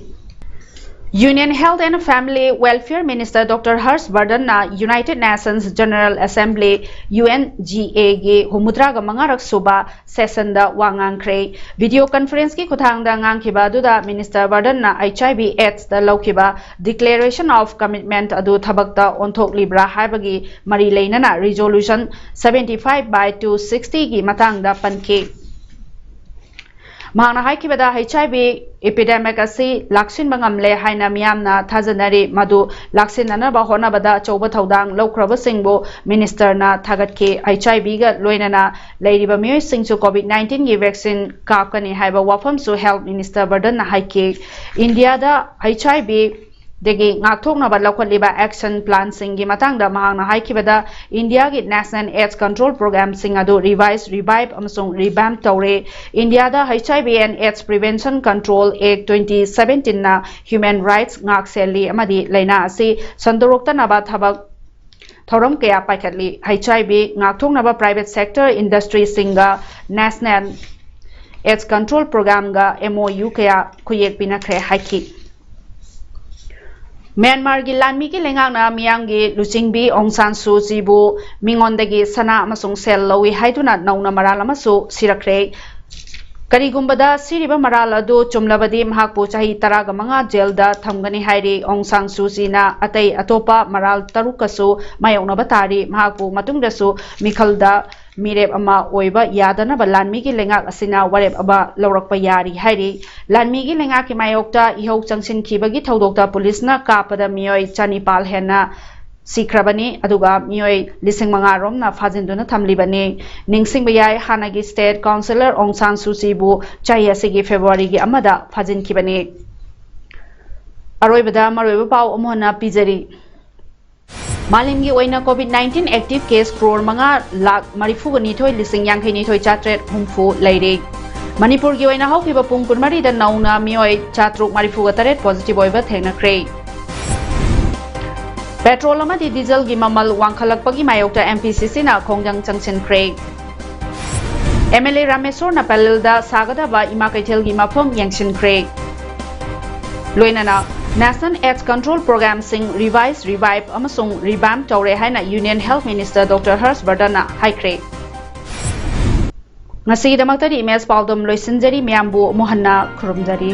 Union Health and Family Welfare Minister Doctor Harsh Vardhanꯅ United Nations General Assembly, UNGAꯒꯤ ꯍꯨꯝꯐꯨꯇꯔꯥꯒ ꯃꯉꯥꯔꯛ ꯁꯨꯕ sessionꯗ ꯋꯥ ꯉꯥꯡꯈ꯭ꯔꯦ꯫ Video conferenceꯀꯤ ꯈꯨꯠꯊꯥꯡꯗ ꯉꯥꯡꯈꯤꯕ ꯑꯗꯨꯗ Minister Vardhanꯅ HIV AIDSꯇ ꯂꯧꯈꯤꯕ Declaration of Commitment ꯑꯗꯨ ꯊꯕꯛꯇ ꯑꯣꯟꯊꯣꯛꯂꯤꯕ꯭ꯔꯥ ꯍꯥꯏꯕꯒꯤ ꯃꯔꯤ ꯂꯩꯅꯅ Resolution seventy five by two sixtyꯒꯤ ꯃꯇꯥꯡꯗ ꯄꯟꯈꯤ꯫ ꯃꯍꯥꯛꯅ ꯍꯥꯏꯈꯤꯕꯗ, ꯍꯩꯆ ꯑꯥꯏ ꯚꯤ ꯏꯄꯤꯗꯦꯃꯤꯛ ꯑꯁꯤ ꯂꯥꯛꯁꯤꯟꯕ ꯉꯝꯂꯦ ꯍꯥꯏꯅ ꯃꯤꯌꯥꯝꯅ ꯊꯥꯖꯅꯔꯤ꯫ ꯃꯗꯨ ꯂꯥꯛꯁꯤꯟꯅꯅꯕ ꯍꯣꯠꯅꯕꯗ ꯑꯆꯧꯕ ꯊꯧꯗꯥꯡ ꯂꯧꯈ꯭ꯔꯕꯁꯤꯡꯕꯨ ꯃꯤꯅꯤꯁꯇꯔꯅ ꯊꯥꯒꯠꯈꯤ꯫ ꯍꯩꯆ ꯑꯥꯏ ꯚꯤꯒ ꯂꯣꯏꯅꯅ ꯂꯩꯔꯤꯕ ꯃꯤꯑꯣꯏꯁꯤꯡꯁꯨ ꯀꯣꯚꯤꯗ ꯅꯥꯏꯟꯇꯤꯟꯒꯤ ꯚꯦꯛꯁꯤꯟ ꯀꯥꯞꯀꯅꯤ ꯍꯥꯏꯕ ꯋꯥꯐꯝꯁꯨ ꯍꯦꯜꯊ ꯃꯤꯅꯤꯁꯇꯔ ꯕꯔꯗꯟꯅ ꯍꯥꯏꯈꯤ꯫ ꯏꯟꯗꯤꯌꯥꯗ ꯍꯩꯆ ꯑꯥꯏ ꯚꯤ ꯗꯒꯤ ꯉꯥꯛꯊꯣꯛꯅꯕ ꯂꯧꯈꯠꯂꯤꯕ ꯑꯦꯛꯁꯟ ꯄ꯭ꯂꯥꯟꯁꯤꯡꯒꯤ ꯃꯇꯥꯡꯗ ꯃꯍꯥꯛꯅ ꯍꯥꯏꯈꯤꯕꯗ, ꯏꯟꯗꯤꯌꯥꯒꯤ ꯅꯦꯁꯅꯦꯜ ꯑꯦꯗꯁ ꯀꯟꯇ꯭ꯔꯣꯜ ꯄ꯭ꯔꯣꯒ꯭ꯔꯥꯝꯁꯤꯡ ꯑꯗꯨ ꯔꯤꯚꯥꯏꯁ, ꯔꯤꯚꯥꯏꯚ ꯑꯃꯁꯨꯡ ꯔꯤꯚꯦꯝꯞ ꯇꯧꯔꯦ꯫ ꯏꯟꯗꯤꯌꯥꯗ H I V and AIDS prevention control act twenty ꯁꯚꯦꯟꯇꯤꯟꯅ ꯍ꯭ꯌꯨꯃꯦꯟ ꯔꯥꯏꯠꯁ ꯉꯥꯛ ꯁꯦꯜꯂꯤ ꯑꯃꯗꯤ ꯂꯥꯏꯅꯥ ꯑꯁꯤ ꯁꯟꯗꯣꯔꯛꯇꯅꯕ ꯊꯕꯛ ꯊꯧꯔꯝ ꯀꯌꯥ ꯄꯥꯏꯈꯠꯂꯤ꯫ ꯍꯩꯆ ꯑꯥꯏ ꯚꯤ ꯉꯥꯛꯊꯣꯛꯅꯕ ꯄ꯭ꯔꯥꯏꯚꯦꯠ ꯁꯦꯛꯇꯔ ꯏꯟꯗꯁꯇ꯭ꯔꯤꯁꯤꯡꯒ ꯅꯦꯁꯅꯦꯜ ꯑꯦꯗꯁ ꯀꯟꯇ꯭ꯔꯣꯜ ꯄ꯭ꯔꯣꯒ꯭ꯔꯥꯝꯒ ꯑꯦꯝ ꯑꯣ ꯌꯨ ꯀꯌꯥ ꯈꯨꯌꯦꯛ ꯄꯤꯅꯈ꯭ꯔꯦ ꯍꯥꯏꯈꯤ꯫ ꯃ꯭ꯌꯥꯟꯃꯥꯔꯒꯤ ꯂꯥꯟꯃꯤꯒꯤ ꯂꯩꯉꯥꯛꯅ ꯃꯤꯌꯥꯝꯒꯤ ꯂꯨꯆꯤꯡꯕꯤ ꯑꯣꯡ ꯁꯥꯟ ꯁꯨ ꯆꯤꯕꯨ ꯃꯤꯉꯣꯟꯗꯒꯤ ꯁꯅꯥ ꯑꯃꯁꯨꯡ ꯁꯦꯜ ꯂꯧꯏ ꯍꯥꯏꯗꯨꯅ ꯅꯧꯅ ꯃꯔꯥꯜ ꯑꯃꯁꯨ ꯁꯤꯔꯛꯈ꯭ꯔꯦ꯫ ꯀꯔꯤꯒꯨꯝꯕꯗ ꯁꯤꯔꯤꯕ ꯃꯔꯥꯜ ꯑꯗꯨ ꯆꯨꯝꯂꯕꯗꯤ ꯃꯍꯥꯛꯄꯨ ꯆꯍꯤ ꯇꯔꯥꯒ ꯃꯉꯥ ꯖꯦꯜꯗ ꯊꯝꯒꯅꯤ ꯍꯥꯏꯔꯤ꯫ ꯑꯣꯡ ꯁꯥꯟ ꯁꯨ ꯆꯤꯅ ꯑꯇꯩ ꯑꯇꯣꯞꯄ ꯃꯔꯥꯜ ꯇꯔꯨꯛꯀꯁꯨ ꯃꯥꯌꯣꯛꯅꯕ ꯇꯥꯔꯤ꯫ ꯃꯍꯥꯛꯄꯨ ꯃꯇꯨꯡꯗꯁꯨ ꯃꯤꯈꯜꯗ ꯃꯤꯔꯦꯞ ꯑꯃ ꯑꯣꯏꯕ ꯌꯥꯗꯅꯕ ꯂꯥꯟꯃꯤꯒꯤ ꯂꯩꯉꯥꯛ ꯑꯁꯤꯅ ꯋꯥꯔꯦꯞ ꯑꯃ ꯂꯧꯔꯛꯄ ꯌꯥꯔꯤ ꯍꯥꯏꯔꯤ꯫ ꯂꯥꯟꯃꯤꯒꯤ ꯂꯩꯉꯥꯛꯀꯤ ꯃꯥꯌꯣꯛꯇ ꯏꯍꯧ ꯆꯪꯁꯤꯟꯈꯤꯕꯒꯤ ꯊꯧꯗꯣꯛꯇ ꯄꯨꯂꯤꯁꯅ ꯀꯥꯞꯄꯗ ꯃꯤꯑꯣꯏ ꯆꯅꯤꯄꯥꯜ ꯍꯦꯟꯅ ꯁꯤꯈ꯭ꯔꯕꯅꯤ, ꯑꯗꯨꯒ ꯃꯤꯑꯣꯏ ꯂꯤꯁꯤꯡ ꯃꯉꯥ ꯔꯣꯝꯅ ꯐꯥꯖꯤꯟꯗꯨꯅ ꯊꯝꯂꯤꯕꯅꯤ꯫ ꯅꯤꯡꯁꯤꯡꯕ ꯌꯥꯏ, ꯍꯥꯟꯅꯒꯤ ꯁ꯭ꯇꯦꯠ ꯀꯥꯎꯟꯁꯤꯂꯔ ꯑꯣꯡ ꯁꯥꯟ ꯁꯨ ꯆꯤꯕꯨ ꯆꯍꯤ ꯑꯁꯤꯒꯤ ꯐꯦꯕ꯭ꯔꯨꯋꯥꯔꯤꯒꯤ ꯑꯃꯗ ꯐꯥꯖꯤꯟꯈꯤꯕꯅꯤ꯫ ꯑꯔꯣꯏꯕꯗ ꯃꯔꯨꯑꯣꯏꯕ ꯄꯥꯎ ꯑꯃꯨꯛ ꯍꯟꯅ ꯄꯤꯖꯔꯤ꯫ ꯃꯥꯂꯦꯝꯒꯤ ꯑꯣꯏꯅ COVID nineteen active case crore ꯃꯉꯥ ꯂꯥꯈ ꯃꯔꯤꯐꯨꯒ ꯅꯤꯊꯣꯏ ꯂꯤꯁꯤꯡ ꯌꯥꯡꯈꯩ ꯅꯤꯊꯣꯏ ꯆꯥꯇ꯭ꯔꯦꯠ ꯍꯨꯝꯐꯨ ꯂꯩꯔꯦ꯫ ꯃꯅꯤꯄꯨꯔꯒꯤ ꯑꯣꯏꯅ ꯍꯧꯈꯤꯕ ꯄꯨꯡ ꯀꯨꯟꯃꯔꯤꯗ ꯅꯧꯅ ꯃꯤꯑꯣꯏ ꯆꯥꯇ꯭ꯔꯨꯛ ꯃꯔꯤꯐꯨꯒ ꯇꯔꯦꯠ ꯄꯣꯖꯤꯇꯤꯚ ꯑꯣꯏꯕ ꯊꯦꯡꯅꯈ꯭ꯔꯦ꯫ ꯄꯦꯇ꯭ꯔꯣꯜ ꯑꯃꯗꯤ ꯗꯤꯖꯜꯒꯤ ꯃꯃꯜ ꯋꯥꯡꯈꯠꯂꯛꯄꯒꯤ ꯃꯥꯌꯣꯛꯇ ꯑꯦꯝ ꯄꯤ ꯁꯤ ꯁꯤꯅ ꯈꯣꯡꯖꯪ ꯆꯪꯁꯤꯟꯈ꯭ꯔꯦ꯫ ꯑꯦꯝ ꯑꯦꯜ ꯑꯦ ꯔꯥꯃꯦꯁꯣꯔꯅ ꯄꯦꯂꯦꯜꯗ ꯁꯥꯒꯗꯕ ꯏꯃꯥ ꯀꯩꯊꯦꯜꯒꯤ ꯃꯐꯝ ꯌꯦꯡꯁꯤꯟꯈ꯭ꯔꯦ꯫ ꯂꯣꯏꯅꯅ ꯅꯦꯁꯅꯦꯜ ꯑꯦꯗꯁ ꯀꯟꯇ꯭ꯔꯣꯜ ꯄ꯭ꯔꯣꯒ꯭ꯔꯥꯝꯁꯤꯡ ꯔꯤꯚꯥꯏꯁ, ꯔꯤꯚꯥꯏꯚ ꯑꯃꯁꯨꯡ ꯔꯤꯚꯦꯝꯞ ꯇꯧꯔꯦ ꯍꯥꯏꯅ ꯌꯨꯅꯤꯌꯟ ꯍꯦꯜꯊ ꯃꯤꯅꯤꯁꯇꯔ ꯗꯣꯛꯇꯔ ꯍꯔꯁ ꯕꯔꯗꯟꯅ ꯍꯥꯏꯈ꯭ꯔꯦ꯫ ꯉꯁꯤꯒꯤꯗꯃꯛꯇꯗꯤ ꯏꯃꯦꯖ ꯄꯥꯎꯗꯝ ꯂꯣꯏꯁꯤꯟꯖꯔꯤ꯫ ꯃꯌꯥꯝꯕꯨ ꯑꯃꯨꯛ ꯍꯟꯅ ꯈꯨꯔꯨꯝꯖꯔꯤ꯫